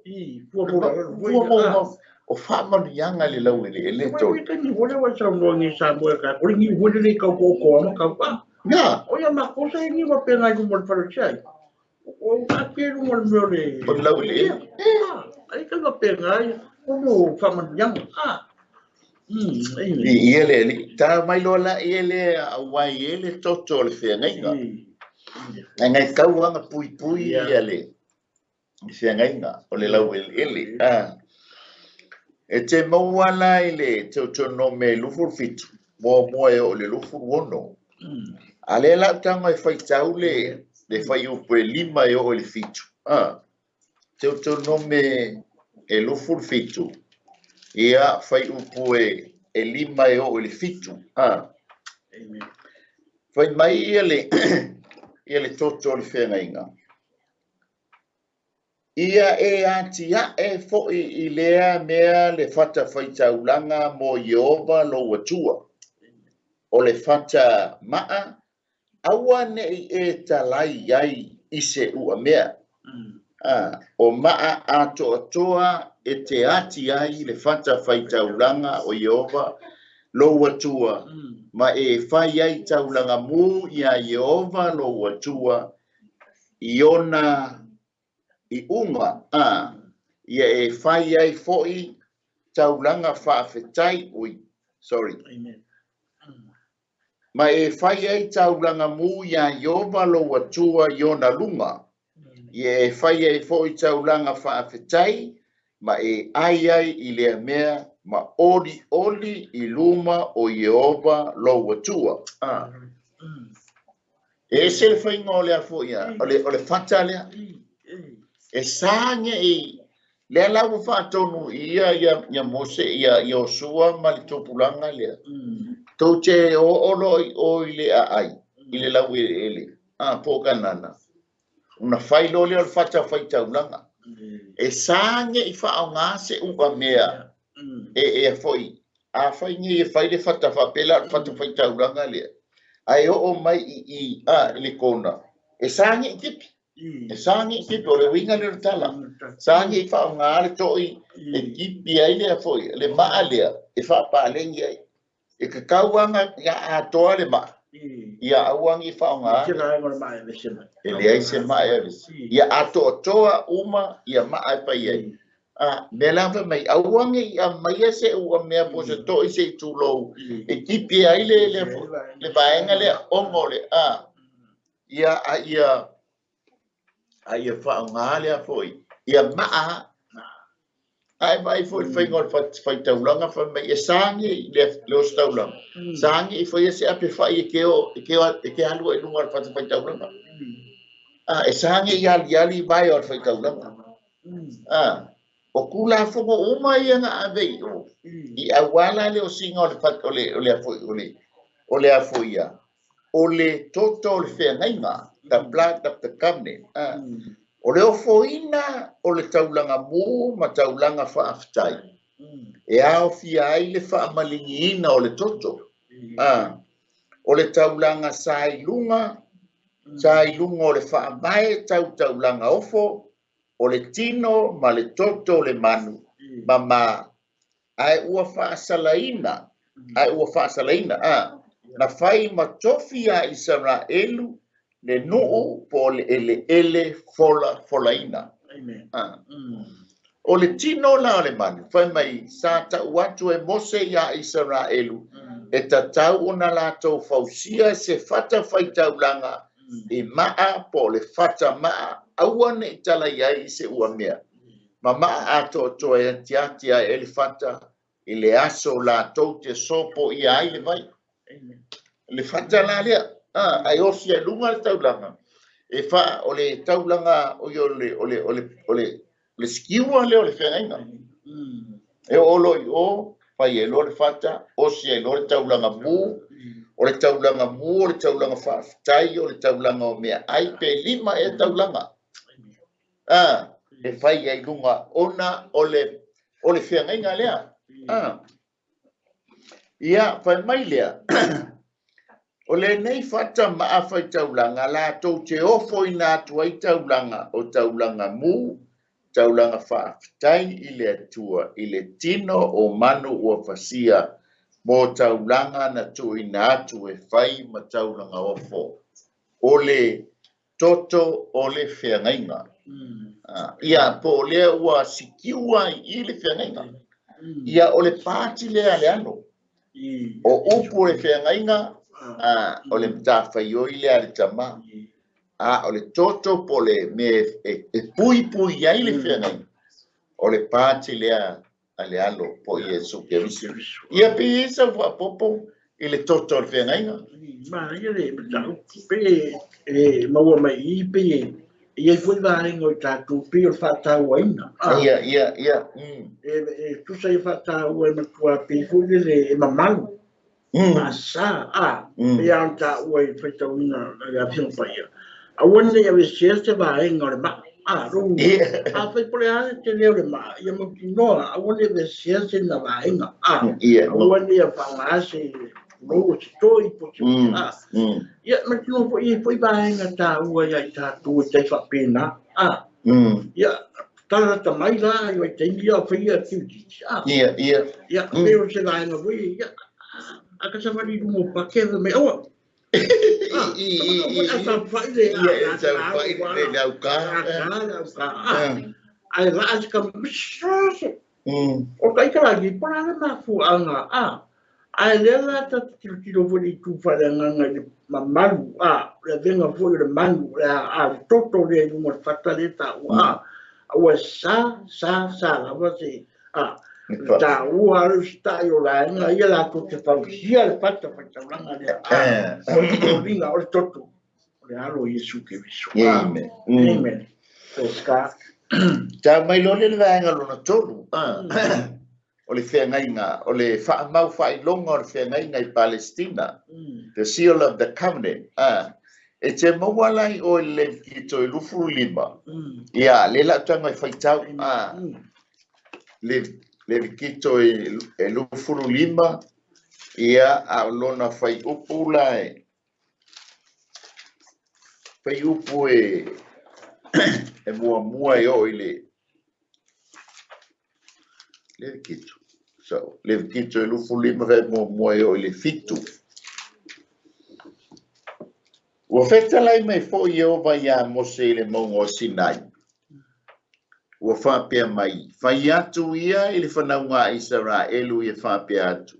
Fua mo la lalo. Fua mo o faamanuiaga le laueleele tolu. Mai ni hole wa sa no ngi sa mo ka. O ni hole le ka ko ko ma ka pa. Ia. O ia ma ko sa ni wa pe ngai mo le falo chai. O ka ke lu mo le meo le. O le laueleele. Ai ka wa pe ngai o mo faamanuiaga. I ia le li ta mai loa la ia le auai e le toto o le feagaiga. Ai ngai tauaga puipui ia le feagaiga o le laueleele. E te maua la i le Teutonome 27, 1 e oo i le 26. A lea la au tago e faitau le fuaiupu e 5 e oo i le 7. Teutonome e 27, ia fuaiupu e 5 e oo i le 7. Fai mai ia le toto o le feagaiga. Ia e atiae foi i lea mea le fatafaitaulaga mo Ieova lou Atua. O le fata maa, aua nei e talai ai i se uamea. O maa atoatoa. e te ati ai le fatafaitaulaga o Ieova lou Atua, ma e fai ai taulaga mu iā Ieova lou Atua i ona iuga, a ia e fai ai foʻi taulaga faafetai, ui, sorry. Amen. Ma e fai ai taulaga mu iā Ieova lou Atua i ona luga, ia e fai ai foʻi taulaga faafetai, ma e ai ai i lea mea ma olioli i luma o Ieova lou Atua. E ese le faiga o lea foi o le fata lea. E sa nei lea la ua faatonu i ia ia Mose ia Iosua ma le tupulaga lea. Tou te oo loa i o i le aai i le laueleele po o Kanana. Ona fai loa lea o le fatafaitaulaga. E sa nei faaaoga se u'a mea e foi. A fai nei e fai le fata faapela o le fatafaitaulaga lea. Ae oo mai i le kona. E sa nei tipi. E sa nei tipi o le uiga lea o le tala. Sa nei faaaoga le toʻi e tipi ai lea foi le maa lea e faapalegi ai. E tatau ia atoa le maa. Ia aua nei faaaoga. E leai se maa e avese. Ia atoatoa uma ia maa e fai ai. Mea la fai mai aua nei aumaia se u'a mea po o se toʻi se i tulou e tipi ai le vaega lea ona o le ia a ia faaaoga lea foi ia maa. Ae vaai foi le faiga o le faitaulaga fai mai e sa nei le ositaulaga. Sa nei faia se ape fai e ke alu ai luga o le fatafaitaulaga. E sa nei aliali vae o le faitaulaga. O Tulafono uma ia na ave i o i auala le osiga o le o le afoia o le toto o le feagaiga, the blood of the covenant. O le ofoina o le taulaga mu ma taulaga faafetai e aofia ai le faamaligiina o le toto. O le taulaga sa i luga o le faavae tau taulaga ofo o le tino ma le toto o le manu ma ae ua faasalaina na fai ma tofi a Isaraelu le nuu po le eleele folafolaina. O le tino la o le manu fai mai sa tau atu e Mose ia Isaraelu e tatau ona latou fausia se fatafaitaulaga i maa po le fata maa aua nei tala iai i se ua mea. Ma maa atoatoa e atiati ai e le fata i le aso latou te sopo ia ai le vai. Le fata la lea, ai osi ai luga le taulaga. E fa o le taulaga o le sikiua lea o le feagaiga. E oo loa i o, fai ai loa le fata, osi ai loa le taulaga mu, o le taulaga mu, o le taulaga faafetai, o le taulaga o mea ai, pe 5 e taulaga. E fai ai luga ona o le feagaiga lea. Ia, fai mai lea. O lenei fata maa faitaulaga latou te ofoina atu ai taulaga o taulaga mu, taulaga faafetai i le Atua i le tino o manu ua fasia mo taulaga na tuuina atu e fai ma taulaga ofo. O le toto o le feagaiga. Ia, po o lea ua sikiua i le feagaiga. Ia, o le pati lea le alo. O upu o le feagaiga, o le matafaioi lea a le tama. O le toto po le mea e puipui ai le feagaiga. O le pati lea a le alo po Iesu Keriso. Ia pe i sau faapopo i le toto o le feagaiga. Ma ia le mataupu pe e maua mai i pe e iai foi vaega o i tatou pe o le faatauaina. Ia. E tusa i faataua e matua pe foi lele e mamalu. Maasa, e ia ona taua i faitauina le Afioga Paia. Aua nei avesea se vaega o le maa. A fai po le a te leo le maa, ia mautinoa, aua nei avesea se na vaega. Aua nei faaaoga se lou se toi po se Ia mautinoa foi i foi vaega taua ia i tatou e tai faapena. Ia Tala mai la i vaitaimi ia o faia activities. Ia, ia. Ia, pei o se vaega foi, ia, a ka savali i luga o pake, fai mai, aua. I. A saofai le, Ia, e saofai le auka. Le auka. Ae laa se ka, o ka ika la po la le mafuaaga, ae lea la ta te tilotilo foi i le itu faaleagaga i le mamalu, le avega foi o le manu, le toto lea i luga o le fata lea taua, aua sa, sa, sa lava se, taua le usitai o laega ia latou te fausia le fata faitaulaga lea. O le foliga o le toto, o le alo o Iesu Keriso. Amen. Amen. Praise God. Tau mai loa le vaega lona tolu. O le feagaiga, o le faamau faailoga o le feagaiga i Palestina. The seal of the covenant. E te maua la i oe le Levikito e 25. Ia, le lau tago e faitau. Levikito e 25. Ia, a o lona faiupu la e. Faiupu e muamua e oo i le Levikito. So, Levikito e 25 fai muamua e oo i le 7. Ua fetalai mai foi Ieova iā Mose i le mauga o Sinai. Ua faapea mai, fai atu ia i le fanauga a Isaraelu ia faapea atu,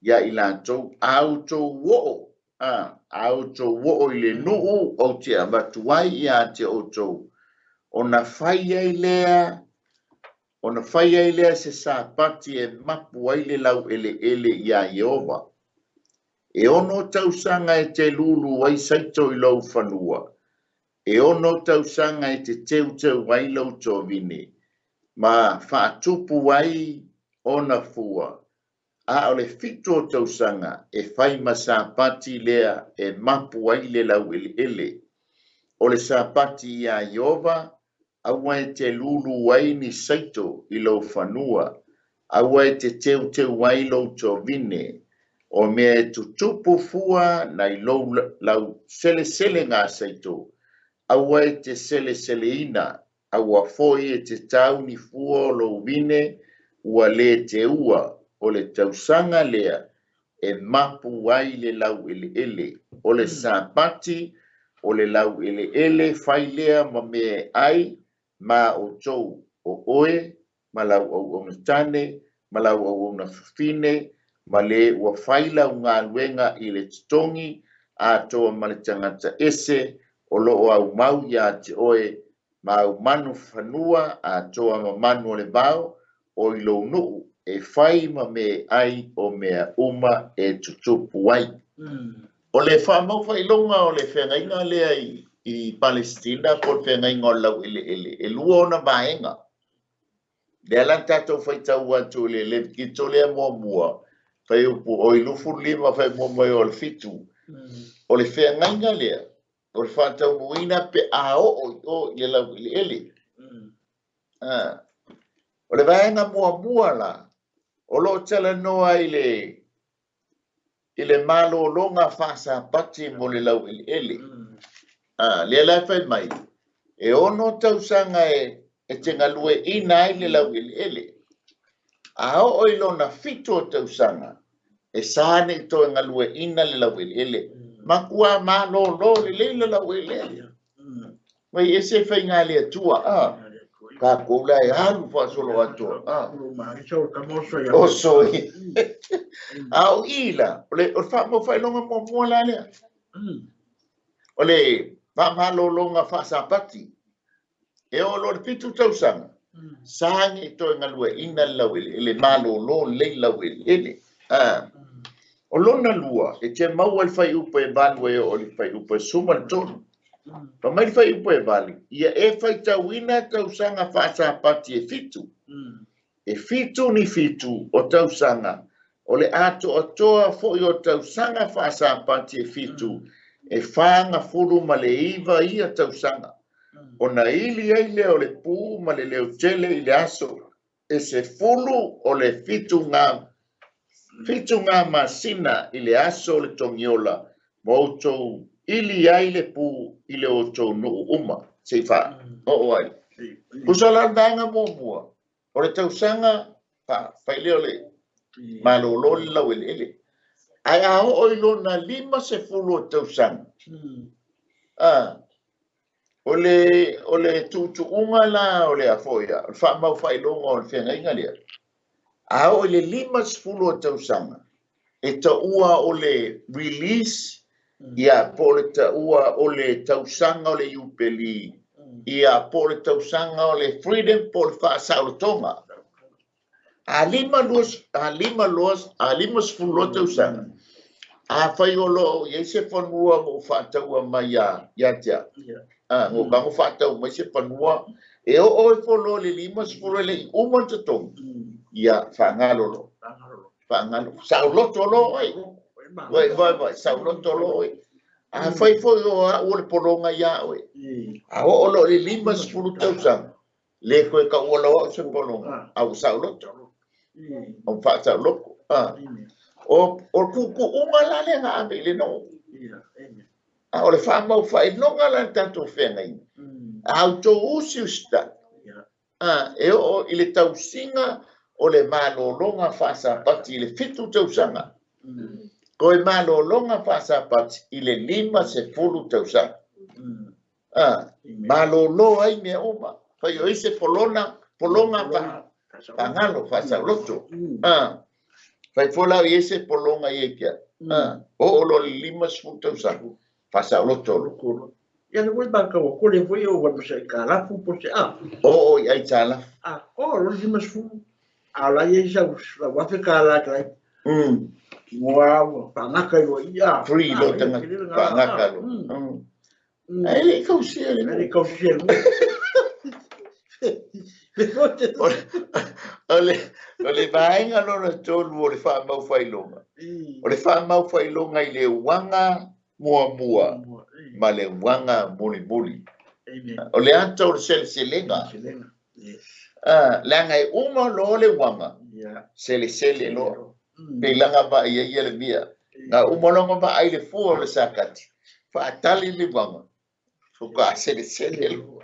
ia i latou, a outou oo, a outou oo i le nuu ou te avatu ai ia te outou, ona fai ai lea, ona fai ai lea se sapati e mapu ai le laueleele iā Ieova. E 6 tausaga e te lulu ai saito i lou fanua, e 6 tausaga e te teuteu ai lou tovine, ma faatupu ai ona fua. A o le 7 o tausaga e fai ma sapati lea e mapu ai le laueleele. O le sapati iā Ieova, aua e te lulu ai ni saito i lou fanua, aua e te teuteu ai lou tovine, o mea e tutupu fua nai lou lau selesele ngā saito, aua e te seleseleina, aua foi e te tau ni fua o lou vine, ua le te ua, o le tausaga lea e mapu ai le laueleele. O le sapati, o le laueleele fai lea ma mea ai, ma outou o oe, ma lau auauna tane, ma lau auauna fafine, ma le ua fai lau galuega i le totogi, atoa ma le tagata ese, o loo au mau ia te oe, ma au manu fanua, atoa ma manu o le vao, o i lou nuu, e fai ma me ai o mea uma e tutupu ai. O le faamau faailoga o le feagaiga lea i Palestina po o le feagaiga o le laueleele, e lua ona vaega. Lea la tatou faitau atu i le Levikito lea muamua, faiupu o i 25 fai muamua e o le 7. O le feagaiga lea, o le faataunuuina pe a oo i o i le laueleele. O le vaega muamua la, o loo talanoa i le malologa faasapati mo le laueleele. Lea la fai mai, e 6 tausaga e te galueina ai le laueleele. A oo i lona 7 o tausaga, e sa nei toe galueina le laueleele. Makua malolo lelei le laueleele. Mai ese faiga le Atua, Kākou la e alu faasolo atoa. O soi. A o i la, o le faamau faailoga muamua la lea. O le faamalologa faasapati. E oo loa le 7 tausaga, sa nei toe galueina le laueleele, malolo lelei le laueleele. O lona lua, e te maua le faiupu e 8 e oo i le faiupu e 13. Pa mai le faiupu e 8, ia e faitauina tausaga faasapati e 7. E 7 ni 7 o tausaga, o le atoatoa foi o tausaga faasapati e 7, e 49 ia tausaga. Ona ili ai lea o le pu ma le leo tele i le aso, e 10 o le 7 ngā masina i le aso o le togiola, ma outou ili ai le pu i le outou nuu uma. Sei wha, o ai. Tusa la le vaega muamua, o le tausaga fai lea o le malolo le laueleele. Ae a oo i lona 50 o tausaga, o le tuutuuga la o le a foi o le faamau faailoga o le feagaiga lea, a oo i le 50 o tausaga, e taua o le release, ia po o le taua o le tausaga o le Iupeli, ia po o le tausaga o le freedom po o le faasaolotoga. A lima lua, a lima loa, a 50 loa tausaga, afai o lo o i ai se fanua ua faataua mai ia te au, ua tago faatau mai se fanua, e oo ifo loa i le 50 e le i uma le totogi, ia faagalo loa. Faagalo. Saoloto loa oe. Vai, vai, vai, saoloto loa oe. Afai foi o au o le pologa ia oe, a oo loa i le 50 tausaga, le toe taua loa au se pologa, a ua saoloto. O faasaoloto. O tuutuuga la lea na ave i le nuu. A o le faamau faailoga la le tatou feagaiga. A outou usiusitai, e oo i le tausiga o le malologa faasapati i le 7 tausaga, toe malologa faasapati i le 50 tausaga. Malolo ai mea uma. Fai o ai se polona, pologa faagalo faasaoloto. Fai foi la o i ai se pologa ia te au. Oo loa i le 50 tausaga, faasaoloto loa. Ia le foi ba ka ko le foi o wa sa ka la fu po se a. Oo i aitalafu. A o lo 50 a la ye sa la wa fe ka la ka. Wa wa pa nga ka yo ia. Free lo tanga faagaka lo. Ai le kausia le Le kausia le. O le vaega lona tolu o le faamau faailoga. O le faamau faailoga i le uaga muamua ma le uaga mulimuli. O le ata o le seleselega. Leaga e uma loa le uaga, selesele loa. Pe laga vaai ai ia le mia. Na uma loa ona vaai le fua o le sakati, faatali le uaga, faatoa selesele loa.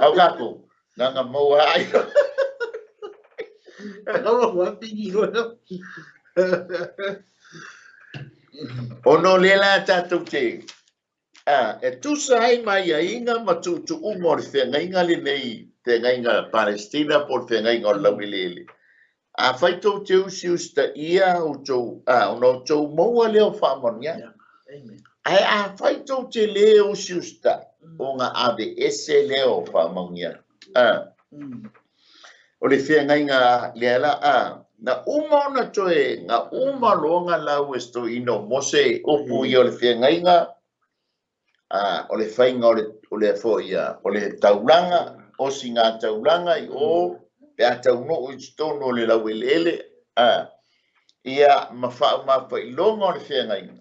Au tatou, naga maua ai. Ona o lea la tatou te e tusa ai ma aiaiga ma tuutuuga o le feagaiga lenei, feagaiga Palestina po o le feagaiga o le laueleele. Afai tou te usiusitaia outou, ona outou maua lea o faamanuiaga. Ae afai tou te lē usiusitai, ona aveese lea o faamanuiaga. O le feagaiga lea la, na uma ona toe, na uma loa ona lau e se toeaina o Mose upu ia o le feagaiga, o le faiga o le foi o le taulaga, osiga taulaga i o, pe a taunuu i totonu o le laueleele, ia ma faaumafaailoga o le feagaiga,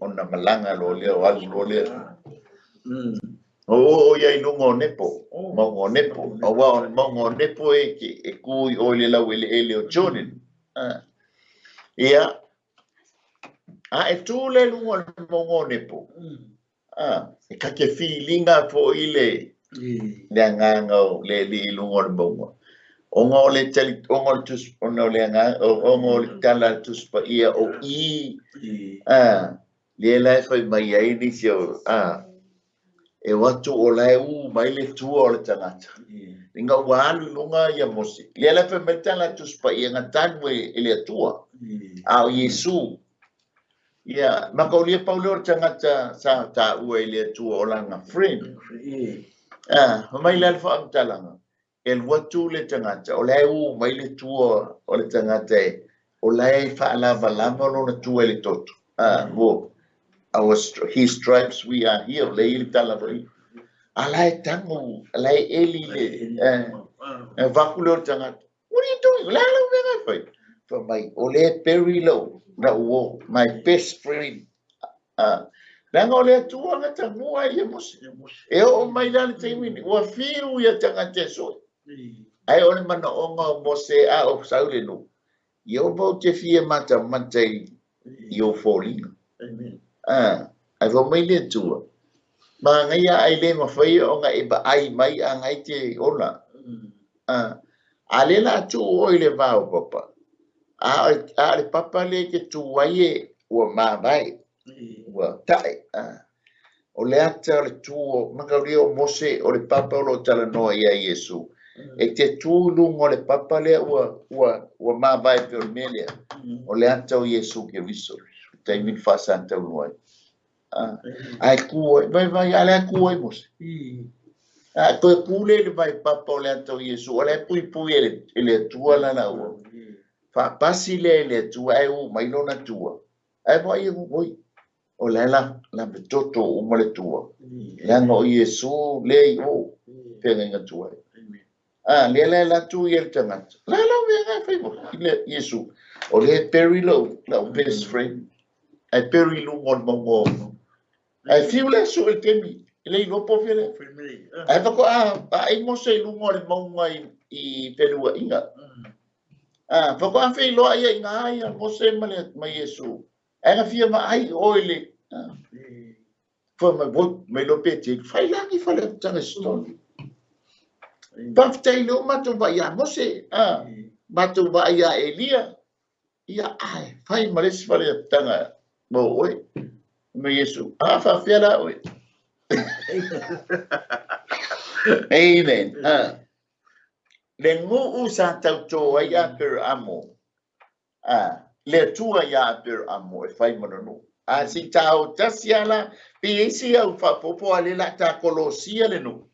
ona malaga loa lea o alu loa lea. O oo ia i luga o Nepo, mauga o Nepo, aua o le mauga o Nepo e tu i o i le laueleele o Jordan. Ia, a e tu le luga o le mauga o Nepo, e ta te filiga foi le agaga o le alii i luga o le mauga. Ona o le tali, ona o le tus, ona o le agaga, ona o le tala a le Tusi Paia o i, lea la e fai mai ai nisi o, e o atu o la e u mai le tua o le tagata. Ina ua alu i luga ia Mose. Lea la e fai mai le tala a le Tusi Paia na tanu e le Atua. A o Iesu. Ia, mataulia pau lea o le tagata sa taua e le Atua o lana friend. Fai mai la le faamatalaga, e alu atu le tagata, o la e u mai le tua o le tagata e, o la e faalavalava lona tua i le toto. Mo, his stripes we are healed, le i le tala foi. A la e tagu, a la e eli le, e vaku lea o le tagata. What are you doing? O le a lau mea e fai? Fai mai, o le bury lau uo, my best friend. Leaga o le Atua na tagua ai ia Mose. E oo mai la le taimi ni, ua fiu ia tagata e soe. Ae o le manaoga o Mose a o sau le nuu, ia o vau te fia matamata i o foliga. Ae fai mai le Atua, Manaia ae le mafai ona e vaai mai ana e te ola. A lea o le a tuu oe i le va o papa, a o le papa lea e te tu ai e ua mavae, ua tae. O le ata o le tu o, mataulia o Mose, o le papa o lo o talanoa i ai Iesu. E te tu i luga o le papa lea ua mavae pei o le mea lea. O le ata o Iesu Keriso, le taimi na faasataulu ai. Ae tu ai, vai vai, a lea tu ai Mose. A toe tu lea i le vaipapa o le ata o Iesu, o lea puipui e le Atua lana ua. Faapasi lea i le Atua, ae u mai lona tua. Ae vaai e oi, o lea la metoto uma le tua. Leaga o Iesu lea i o, feagaiga tuai. A, lea la la tu i le tagata. La la mea ngai fai mo, i le Iesu. O lea bury lau best friend. Ai bury lunga o le mauga. Ai fiu le aso i le taimi. E le iloa po o fea lea. Ai faatoa vaai Mose i luga o le mauga i feluaiga. A, faatoa feiloai ia i ina ia Mose ma Iesu. Ai na fia vaai oe le... Fai mai, oi, mai loa pe te, fai lagi fale tanga story. Faafetai lea ua matou vaai ia Mose, matou vaai ia Elia, ia ae, fai ma le isi fale tanga mo oe. Ma Iesu, a faafefea la oe. Amen. Le nuu sa tautō ai Aperamo, le Atua ia Aperamo e fai ma lona nuu. A se i tāo tasi lava la, pe i ai se au faaopoopo a lea o le a ta kolosia le nuu.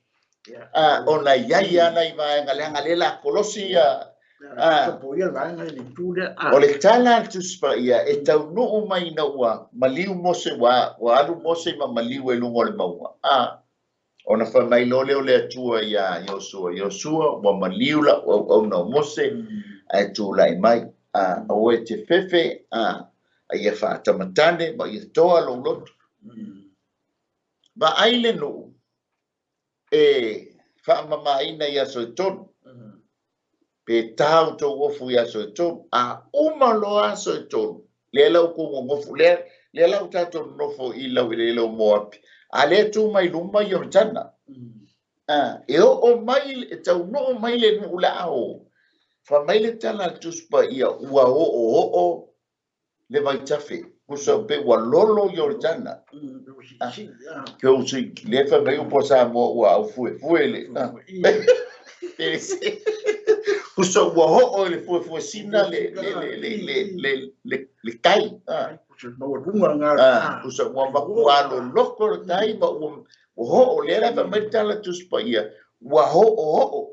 Ona i ai lava nai vaega leaga lea o le a kolosi ia. O le tala a le Tusi Paia e taunuu mai ina ua maliu Mose, ua alu Mose ma maliu ai luga o le mauga. Ona fai mai loa lea o le Atua iā Iosua, Iosua, ua maliu lau auauna o Mose, ae tulai mai, aua e te fefe, a ia faatamatane ma ia toa lou loto. Vaai le nuu e faamamaina i aso e tolu, pe ta outou ofu i aso e tolu, a uma loa aso e tolu, lea la outou nonofo, lea la ua tatou nonofo i laueleele o Moapi, a lea tu mai luma Ioritana. E oo mai, e taunuu mai le nuu o le a o, fai mai le tala a le Tusi Paia, ua oooo le vaitafe, tusa pe ua lolo Ioritana. Lea fai mai upu a Samoa ua aufuefue le. Tusa ua oo i le fuefuesina le tai. Tusa ua matua loloko le tai ma ua oo. Lea la fai mai le tala Tusi Paia, ua oooo.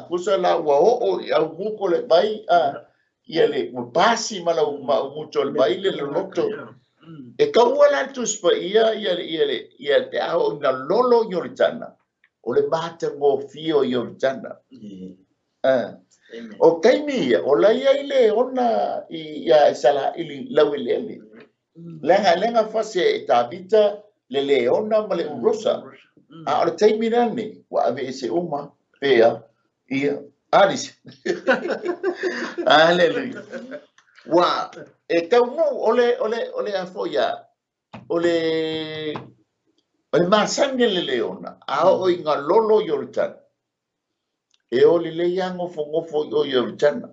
Tusa la ua oo i aumuto le vai, ia le ua pasi ma lau aumuto le vai le loloto. E taua la le Tusi Paia ia pe a oo ina lolo Ioritana, o le matagofie o Ioritana. O taimi ia, o la ia i le ona ia Isaraeli laueleele. Leaga fasi e Tavita le leona ma le urosa. A o le taimi lani, ua ave ese uma, pea, ia, Alice. Hallelujah. Ua, e taunuu, o le a foi ia, o le masani le leona, a oo ina lolo Ioritana. E o lelei lava nofonofo i o Ioritana.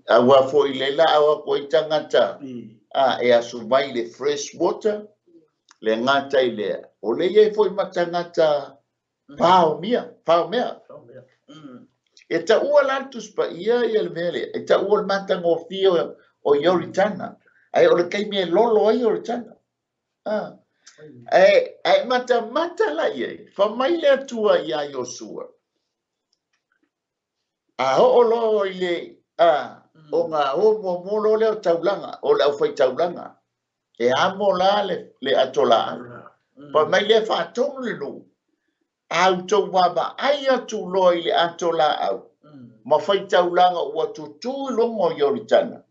Aua foi le la au atu ai tagata e asu mai le fresh water, le gata i lea. O le i ai foi ma tagata paomia, paomea. E taua la le Tusi Paia ia le mea lea, e taua le matagofie o Ioritana. Ae o le taimi e lolo ai Ioritana. Ae matamata la i ai, fai mai le Atua iā Iosua. A oo loa i le, ona o muamua loa lea o taulaga, o le aufaitaulaga. E amo la le ato laau. Fai mai lea faatonu le nuu, a outou vaavaai atu loa i le ato laau, ma faitaulaga ua tutū i luga o Ioritana,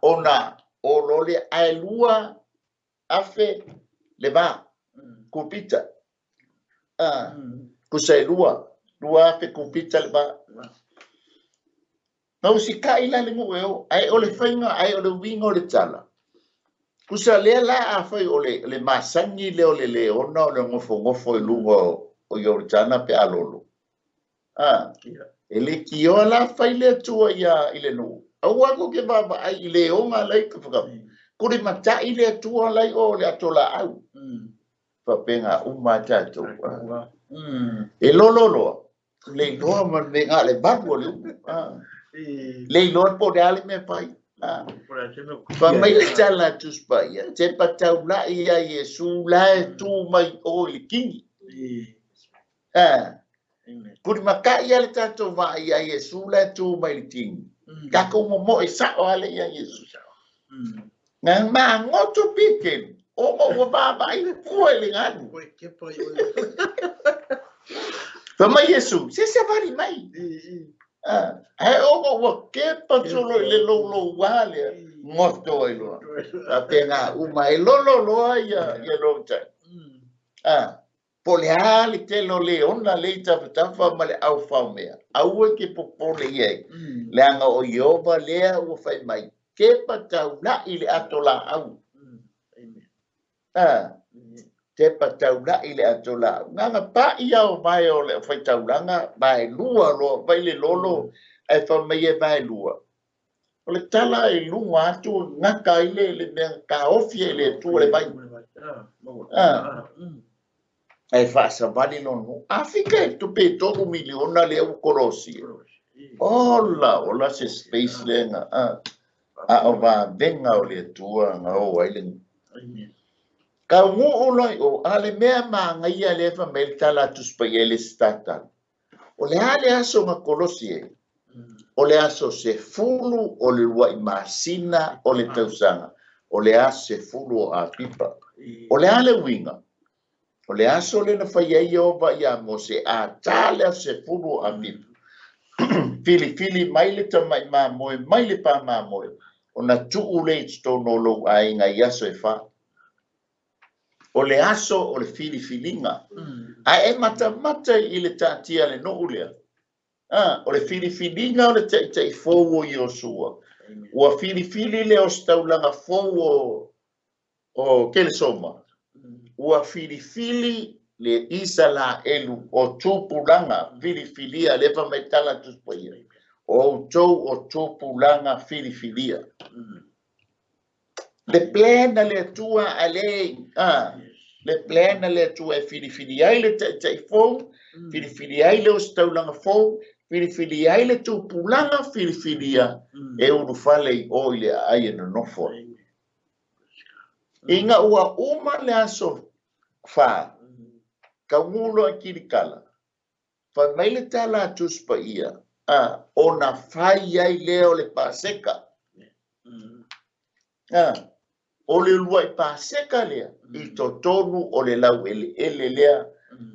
ona o loa lea, ae 2,000 le va, kupita. Tusa e 2,000 kupita le va. Na usikai la le nuu e o, ae o le faiga, ae o le uiga o le tala. Tusa lea la afai o le masani lea o le leona o le gofogofo i luga o Ioritana pe a lolo. E le tioa la fai le Atua ia i le nuu. Aua tou te vaavaai i leona la i tafatafa. Kuli matai le Atua la i o le ato laau. Faapena uma a tatou. E lolo loa. Le iloa ma le mea na o le valu o le upu. Le iloa po o le a le mea fai. Fai mai le tala a Tusi Paia, tepa taulai ia Iesu la e tu mai o i le kini. Kulimatai ia le tatou vaai ia Iesu la e tu mai i le kini. Tatou momoe sao lava lea ia Iesu. Na magoto Petelu, ona ua vaavaai fua i le galu. Fai mai Iesu, se savali mai. Ae ona ua kepa solo i le louloua lea, goto ai loa. Faapena uma, e lolo loa ia Lortai. Po o le a le tele o leona lea i tafatafa ma le aufaomea, aua e te popole i ai, leaga o Ieova lea ua fai mai, Tepa taulai le ato laau. Tepa taulai le ato laau. Na ona pai lava o vae o le faitaulaga, vaelua loa, vai le lolo, ae fai mai e vaelua. O le tala i luga atu gata ai le mea na taofi ai e le Atua le vai. Ae faasavali lona nuu. Afika e tupe 3 miliona lea ua kolosia. Ola, ola se space lea na, a o vavega o le Atua na o ai le nuu. Taunuu loa i o, a le mea manaia lea fai mai le tala a Tusi Paia i le isi tatalo. O le a le aso na kolosi ai? O le aso 10 o le lua'i masina o le tausaga. O le aso 10 o Apipa. O le a le uiga? O le aso lea na fai ai Ieova iā Mose, a ta le aso 10 o Apipa, filifili mai le tamai mamoe mai le pā mamoe, ona tuu lea i totonu o lou aiga i aso e 4. O le aso o le filifiliga. Ae e matamata i le taatia a le nuu lea. O le filifiliga o le taitai fou o Iosua. Ua filifili le ositaulaga fou o Kelesoma. Ua filifili le Isalaelu o tupulaga filifilia, lea fai mai tala a Tusi Paia, o outou o tupulaga filifilia. Le plan a le Atua a le, le plan a le Atua e filifili ai le taitai fou, filifili ai le ositaulaga fou, filifili ai le tupulaga filifilia e ulufale i o i le aai e nonofo ai. Ina ua uma le aso 4, taunuu loa i Kilikala, fai mai le tala a Tusi Paia, ona fai ai lea o le Paseka. O le uluai Paseka lea i totonu o le laueleele lea,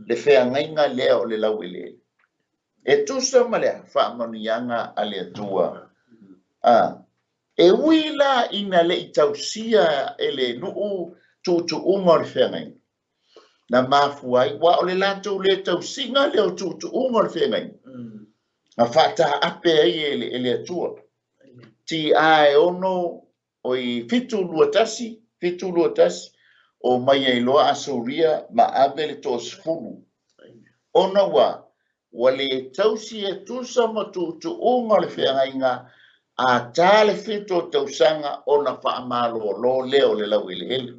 le feagaiga lea o le laueleele. E tusa ma le faamanuiaga a le Atua. E ui la ina le i tausia e le nuu tuutuuga o le feagaiga, na mafua ai, aua o le latou le tausiga lea o tuutuuga o le feagaiga, na faataape ai e le Atua. TA e 6, oi 721, 721, o mai ai loa Asuria ma ave le toasefulu. Ona ua le tausi e tusa ma tuutuuga o le feagaiga, a ta le 7 o tausaga ona faamalolo lea o le laueleele.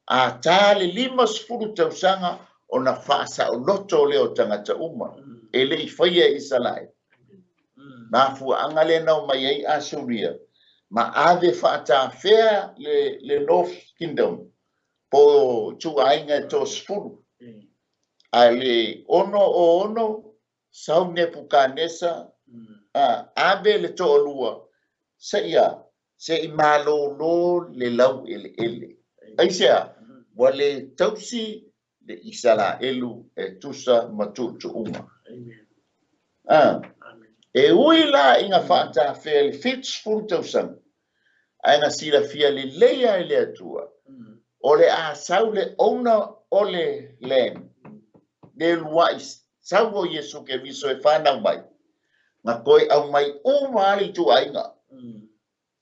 A ta le 50 tausaga ona faasaoloto lea o tagata uma, e le i faia e Isalaele. Mafuaaga lea na omai ai Asuria ma ave faatafea le North Kingdom po o ituaiga e 30. Ae le 606 sau Nepukanesa, ave le toalua seia se i malolo le laueleele. Aisea, ua le tausi le Isalaelu e tusa ma tuutuuga. E ui la ina faatafea le 70 tausaga, ae na silafia lelei lava e le Atua, o le a sau le owner o le land, le uluai sau o Iesu Keriso e fanau mai, na toe aumai uma lava le ituaiga.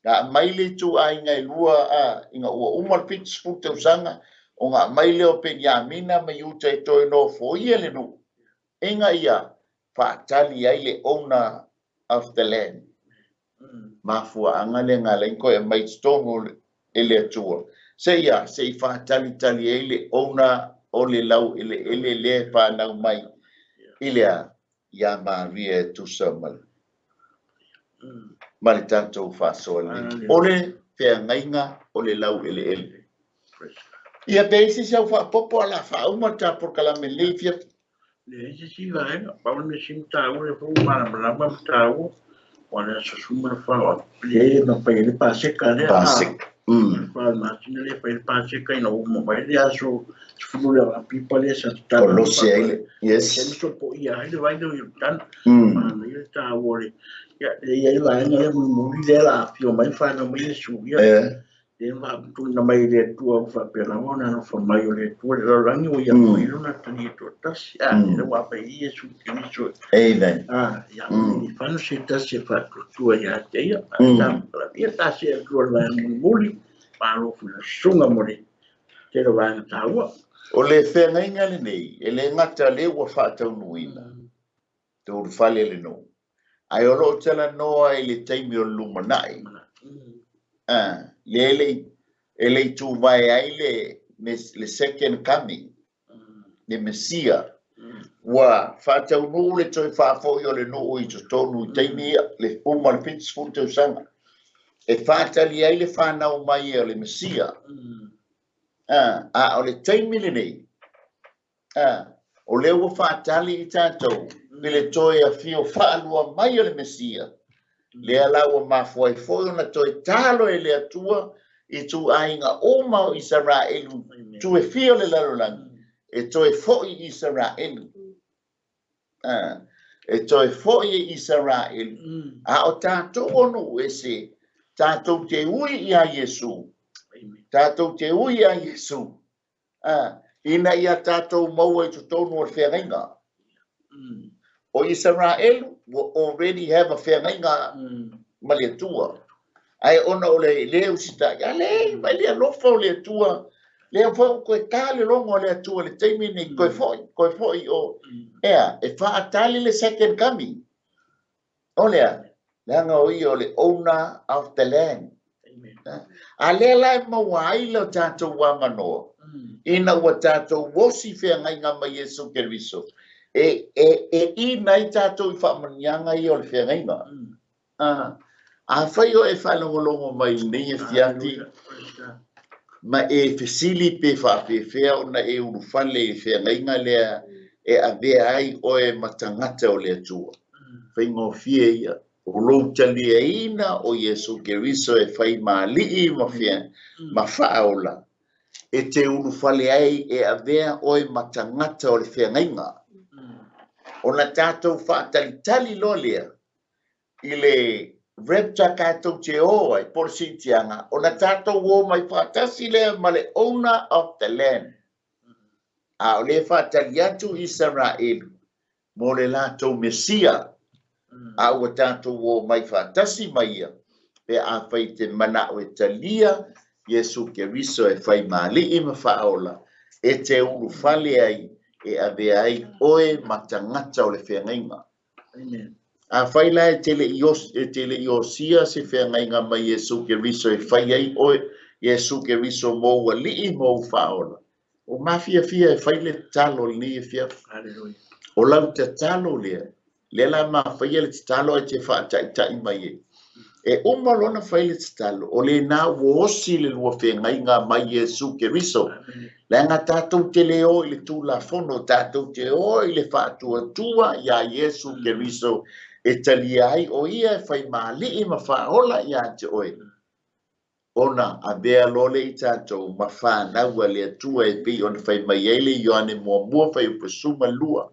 Na aumai le ituaiga e lua a, ina ua uma le 70 tausaga, ona aumai lea o Peniamina ma Iuta e toe nofoia le nuu, ina ia faatali ai le owner of the land. Mafuaaga lea na ala ai ona toe aumai i totonu e le Atua, seia se i faatalitali ai le owner o le laueleele lea e fanau mai i le a? Ia Maria e tusa ma le ma le tatou faasoa lelei. O le feagaiga o le laueleele. Ia pe i se isi au faapopo a la faauma le ta polokalame lenei fia. Leai se isi vaega, pau le mea sili taua lea foi ua malamalama ma taua, ua le aso 14 o Aperila e mafai ai le Paseka lea. Paseka. 14 o le masina lea e fai ai le Paseka ina ua uma mai le aso 10 lea o Apipa lea sa tatalo ai Kolose ai le, yes. Sa sopoia ai le vai lea o Ioritana. Manaia le taua o le, ia, lea e i ai le vaega lea mulimuli lea o le a afio mai ma fanau mai Iesu. Ia, lea na faaputuina mai e le Atua ua faapea lava ona alofa mai o le Atua i le lalolagi ua ia mai Lona Atalii e toatasi. A, lea ua aumai ai Iesu Keriso. Amen. A, ia fano se tasi e faatuatua ia te ia. Ia tasi e Atua le vaega mulimuli, malo foi le susuga mo le tele o vaega taua. O le feagaiga lenei, e le gata lea ua faataunuuina, te ulufale le nuu, ae o lo o talanoa i le taimi o le lumanai, lea e le i tuvae ai le second coming, le Mesia, ua faataunuu le toe faafoi o le nuu i totonu i taimi ia, le uma o le 70 tausaga, e faatali ai le fanau mai o le Mesia. A o le taimi lenei, o lea ua faatali i tatou i le toe afio faalua mai o le Mesia, lea la ua mafua ai foi ona toe talo e le Atua i ituaiga uma o Isaraelu itu e fia o le lalolagi, e toe foi i Isaraelu. E toe foi i Isaraelu. A o tatou o nuu ese, tatou te ui iā Iesu. Tatou te ui iā Iesu. Ina ia tatou maua i totonu o le feagaiga. O Isaraelu ua already have a feagaiga ma le Atua. Ae ona o le le usitai, a leai, mai le alofa o le Atua, lea foi ua toe ta le logo a le Atua i le taimi lenei, toe foi, toe foi o, ea, e faatali le second coming. O le a? Leaga o ia o le owner of the land. A lea la e maua ai lo tatou avanoa, ina ua tatou osi feagaiga ma Iesu Keriso, e, e, e ina ai tatou i faamanuiaga ia o le feagaiga. Afai o e faalogologo mai i lenei afiafi, ma e fesili pe faapefea ona e ulufale i le feagaiga lea e avea ai oe ma tagata o le Atua, faigofie ia. O lou taliaina o Iesu Keriso e fai ma alii ma fea, ma faaola, e te ulufale ai e avea oe ma tagata o le feagaiga. Ona tatou faatalitali loa lea i le rapture tatou te o ai, po o le siitiaga, ona tatou o mai faatasi lea ma le owner of the land. A o lea e faatali atu Isaraelu mo le latou Mesia, a ua tatou o mai faatasi ma ia, pe afai te manao e talia Iesu Keriso e fai ma alii ma faaola, e te ulufale ai e avea ai oe ma tagata o le feagaiga. Afai la e te le i e te le i osia se feagaiga ma Iesu Keriso e fai ai oe Iesu Keriso mou alii ma ou faaola, o mafiafia e fai le tatalo lenei afiafi. O lau tatalo lea, lea la ma faia le tatalo ae te faataitai mai ai. E uma loa ona fai le tatalo, o lena ua osi le lua feagaiga mai Iesu Keriso. Leaga tatou te le o i le Tulafono, tatou te o i le faatuatua iā Iesu Keriso e talia ai o Ia e fai ma alii ma faaola iā te oe. Ona avea loa lea i tatou ma fanau a le Atua e pei ona fai mai ai le Ioane muamua fuaiupu 12,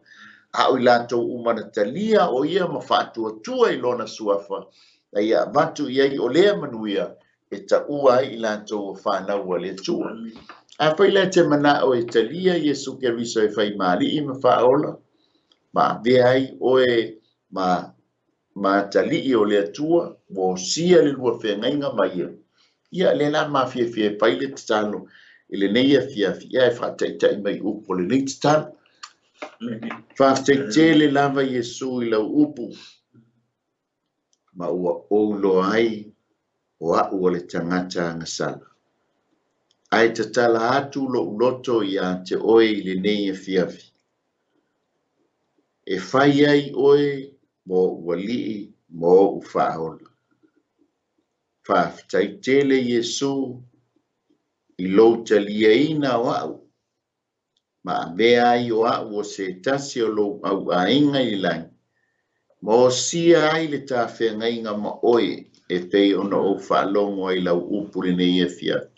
A o i latou uma na talia o Ia ma faatuatua i Lona suafa, na ia avatu i ai o lea manuia e taua ai i latou o fanau a le Atua. Afai la e te manao e talia Iesu Keriso e fai ma alii ma faaola, ma avea ai oe ma ma atalii o le Atua, ua osia le lua feagaiga ma ia. Ia, lea la mafiafia e fai le tatalo i lenei afiafi, ia e faataitai mai upu o lenei tatalo. Faafetai tele lava Iesu i lau upu, ma ua ou iloa ai o a'u o le tagata agasala. Ae tatala atu lo'u loto iā te oe i lenei afiafi, e fai ai oe mo o'u Alii ma o'u Faaola. Faafetai tele Iesu i lou taliaina o a'u, ma avea ai o a'u o se tasi o lou auaiga i le lagi, ma osia ai le tafeagaiga ma oe e pei ona ou faalogo ai i lau upu lenei afiafi.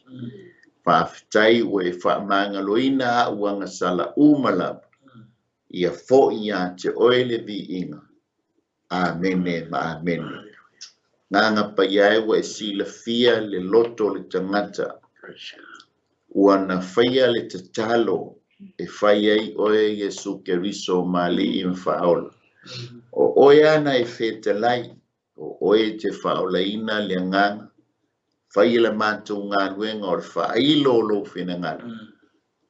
Faafetai ua e faamagaloina a'u agasala uma lava, ia fo'i iā te oe le viiga. Amene ma amene. Agaga Paia e, ua e silafia le loto o le tagata ua na faia le tatalo e fai ai oe Iesu Keriso ma Alii ma Faaola. O oe ana e fetalai, o oe e te faaolaina le agaga, faia le matou galuega o le faailo o lou finagalo.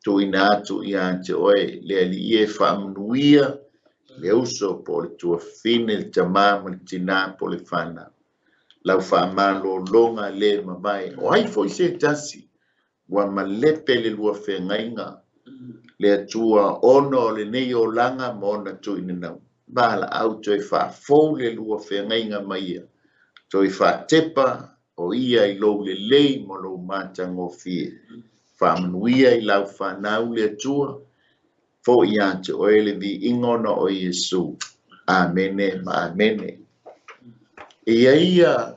Tuuina atu iā te oe le Alii e faamanuia le uso po o le tuafafine, le tamā ma le tinā po o le fanau. Lau faamalologa le mavae. O ai foi se tasi ua malepe le lua feagaiga le Atua ona o lenei olaga ma ona tuuina valaau, toe faafou le lua feagaiga ma ia, toe faatepa o ia i lou lelei ma lou matagofie. Faamanuia i lau fanau le Atua, fo'i iā te oe le viiga ona o Iesu. Amene ma amene. E i ai ia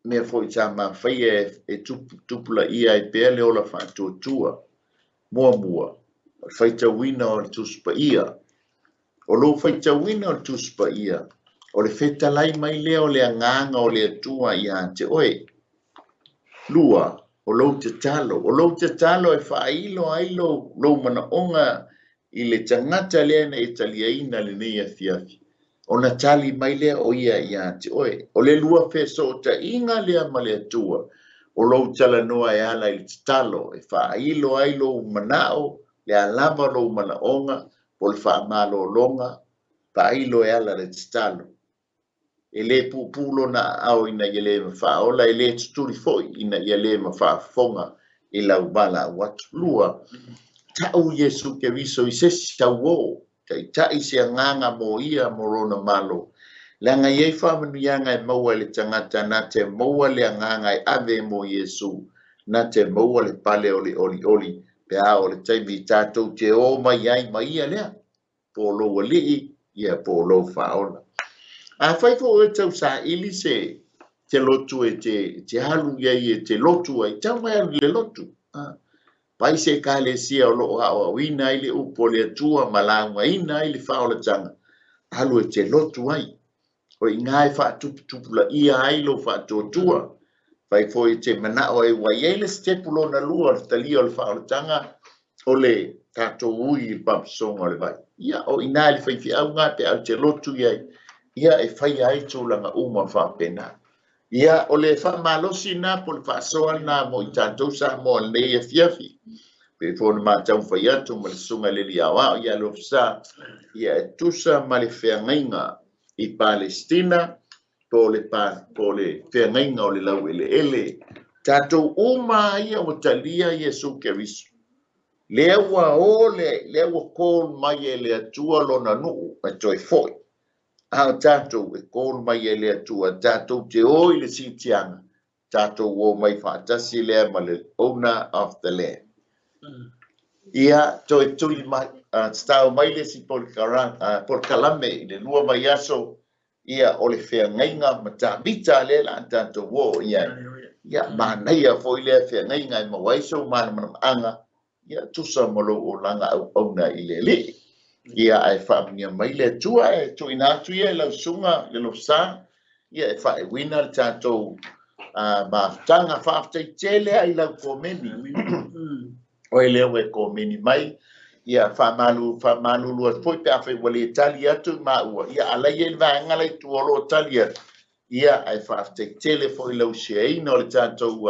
mea foi sa mafaia e tupulaia ai pea le ola faatuatua. Muamua, o le faitauina o le Tusi Paia. O lou faitauina o le Tusi Paia, o le fetalai mai lea o le agaga o le Atua iā te oe. Lua, o lou tatalo. O lou tatalo e faailo ai lou manaoga i le tagata lea na e taliaina lenei afiafi, ona tali mai lea o ia iā te oe. O le lua fesootaiga lea ma le Atua, o lou talanoa e ala i le tatalo, e faailo ai lou manao, le a lava lou manaoga, po o le faamalologa, faailo e ala i le tatalo. E lē puupuu lona aao ina ia lē mafaaola, e lē tutuli foi ina ia lē mafaafofoga i lau valaau atu. Lua, ta'u Iesu Keriso i se isi sauō, taitai se agaga mo ia mo lona Malo, leaga e i ai faamanuiaga e maua e le tagata na te maua le agaga e ave mo Iesu, na te maua le pale o le olioli pe a o le taimi tatou te o mai ai ma ia lea, po o lou Alii, ia po o lou Faaola. Afai foi oe tau saili se te lotu e te alu i ai e te lotu ai, tau mai alu i le lotu. Vai se Ekalesia o loo aoaoina ai le upu o le Atua ma laugaina ai le faaolataga, alu e te lotu ai. O iina e faatuputupulaia ai lou faatuatua. Fai foi e te manao ai ua i ai le sitepu lona lua o le talia o le faaolataga, o le tatou ui i le papasoga o le vai. Ia, o iina i le faifeau ngā pe au te lotu i ai, ia e faia ai tulaga uma faapena. Ia, o le faamalosi lena po o le faasoa lena mo i tatou Samoa i lenei afiafi. Pei foi ona mataumafai atu ma le Susuga i le Alii Aoao ia Alofisa, ia e tusa ma le feagaiga i Palestina po o le, po o le feagaiga o le laueleele. Tatou uma ia ua talia Iesu Keriso. Lea ua o le, lea ua call mai e le Atua lona nuu e toe foi. A o tatou e call mai e le Atua tatou te o i le siitiaga, tatou o mai faatasi lea ma le owner of the land. Ia, toe tuli mai, tatao mai le isi polokalame i le 2 vaiaso, ia o le feagaiga ma Tavita lea la tatou o i ai. Ia, manaia foi lea feagaiga e maua ai sou malamalamaaga, ia tusa ma lou olaga auauna i le Alii. Ia, ae faamanuia mai le Atua e tuuina atu ia i lau susuga le Lofisa, ia e faaiuina le tatou mafutaga. Faafetai tele ai lau komeni. Oe lea ua e komeni mai, Ia, faamalu, faamalulu atu foi pe afai ua le tali atu maua, ia, a la e i ai le vaega la i tua o lo o tali atu, ia, ae faafetai tele foi i lau share-ina o le tatou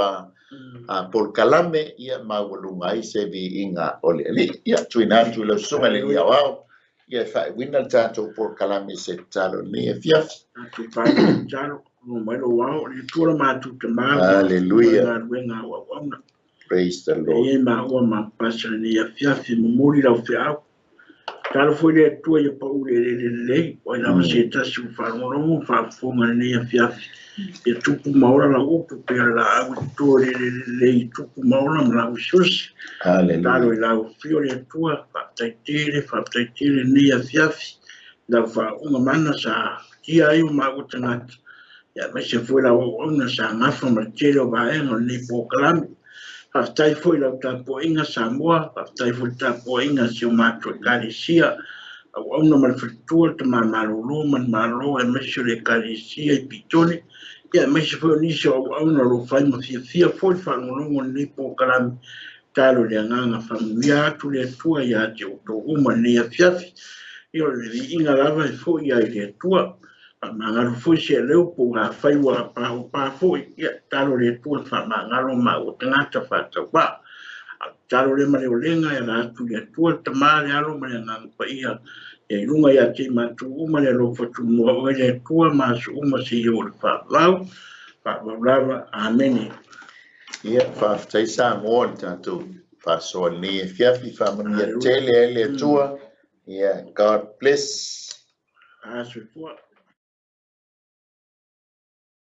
polokalame, ia, maualuga ai se viiga o le Alii. Ia, tuuina atu i lau susuga i le Alii Aoao, ia, e faaiuina le tatou polokalame i se tatalo i lenei afiafi. Tatou faaiu tatalo, mai lou ao, le Atua lo matou Tamā, Hallelujah. galuega au auauna. Praise the Lord. E maua ma pasa lenei afiafi, momoli lau feau. Talo foi le Atua ia pau le lele lelei, o ai lava se tasi ua faalogologo faafofoga lenei afiafi. Ia tupu ma ola lau upu pei o le laau i toto le lele lelei, tupu ma ola ma lau usiusi. Talo Hallelujah. i lau afio le Atua, faafetai tele, faafetai tele lenei afiafi. Lau faauuga mana sa tia ai o maua tagata. Ia aemaise foi lau auauna sa gafa ma le tele o vaega o lenei polokalame. Faafetai foi lau tapuaiga Samoa, faafetai foi le tapuaiga si o matou Ekalesia, auauna ma le faletua, le tama malolo ma le malo, aemaise o le Ekalesia i Petone, ia aemaise foi o nisi o auauna o lo o fai ma fiafia foi le faalogologo o lenei polokalame. Talo i le agaga faamanuia atu le Atua ia te outou uma lenei afiafi. Ia o le viiga lava e foi ai le Atua. Faamagalo foi se leo po o afai ua paopā foi, ia talo le Atua faamagalo maua tagata faatauvaa. Talo le ma le olega e ala atu le Atua, le Tamā, le Alo ma le Agaga Paia. Ia i luga ia te i matou uma le alofa tumua oe le Atua ma aso uma seia oo i le faavavau. Faavavau lava. Amene. Ia, faafetai Samoa i le tatou faasoa lenei afiafi, faamanuia Hallelujah. tele ai le Atua. Ia, God bless. A soifua.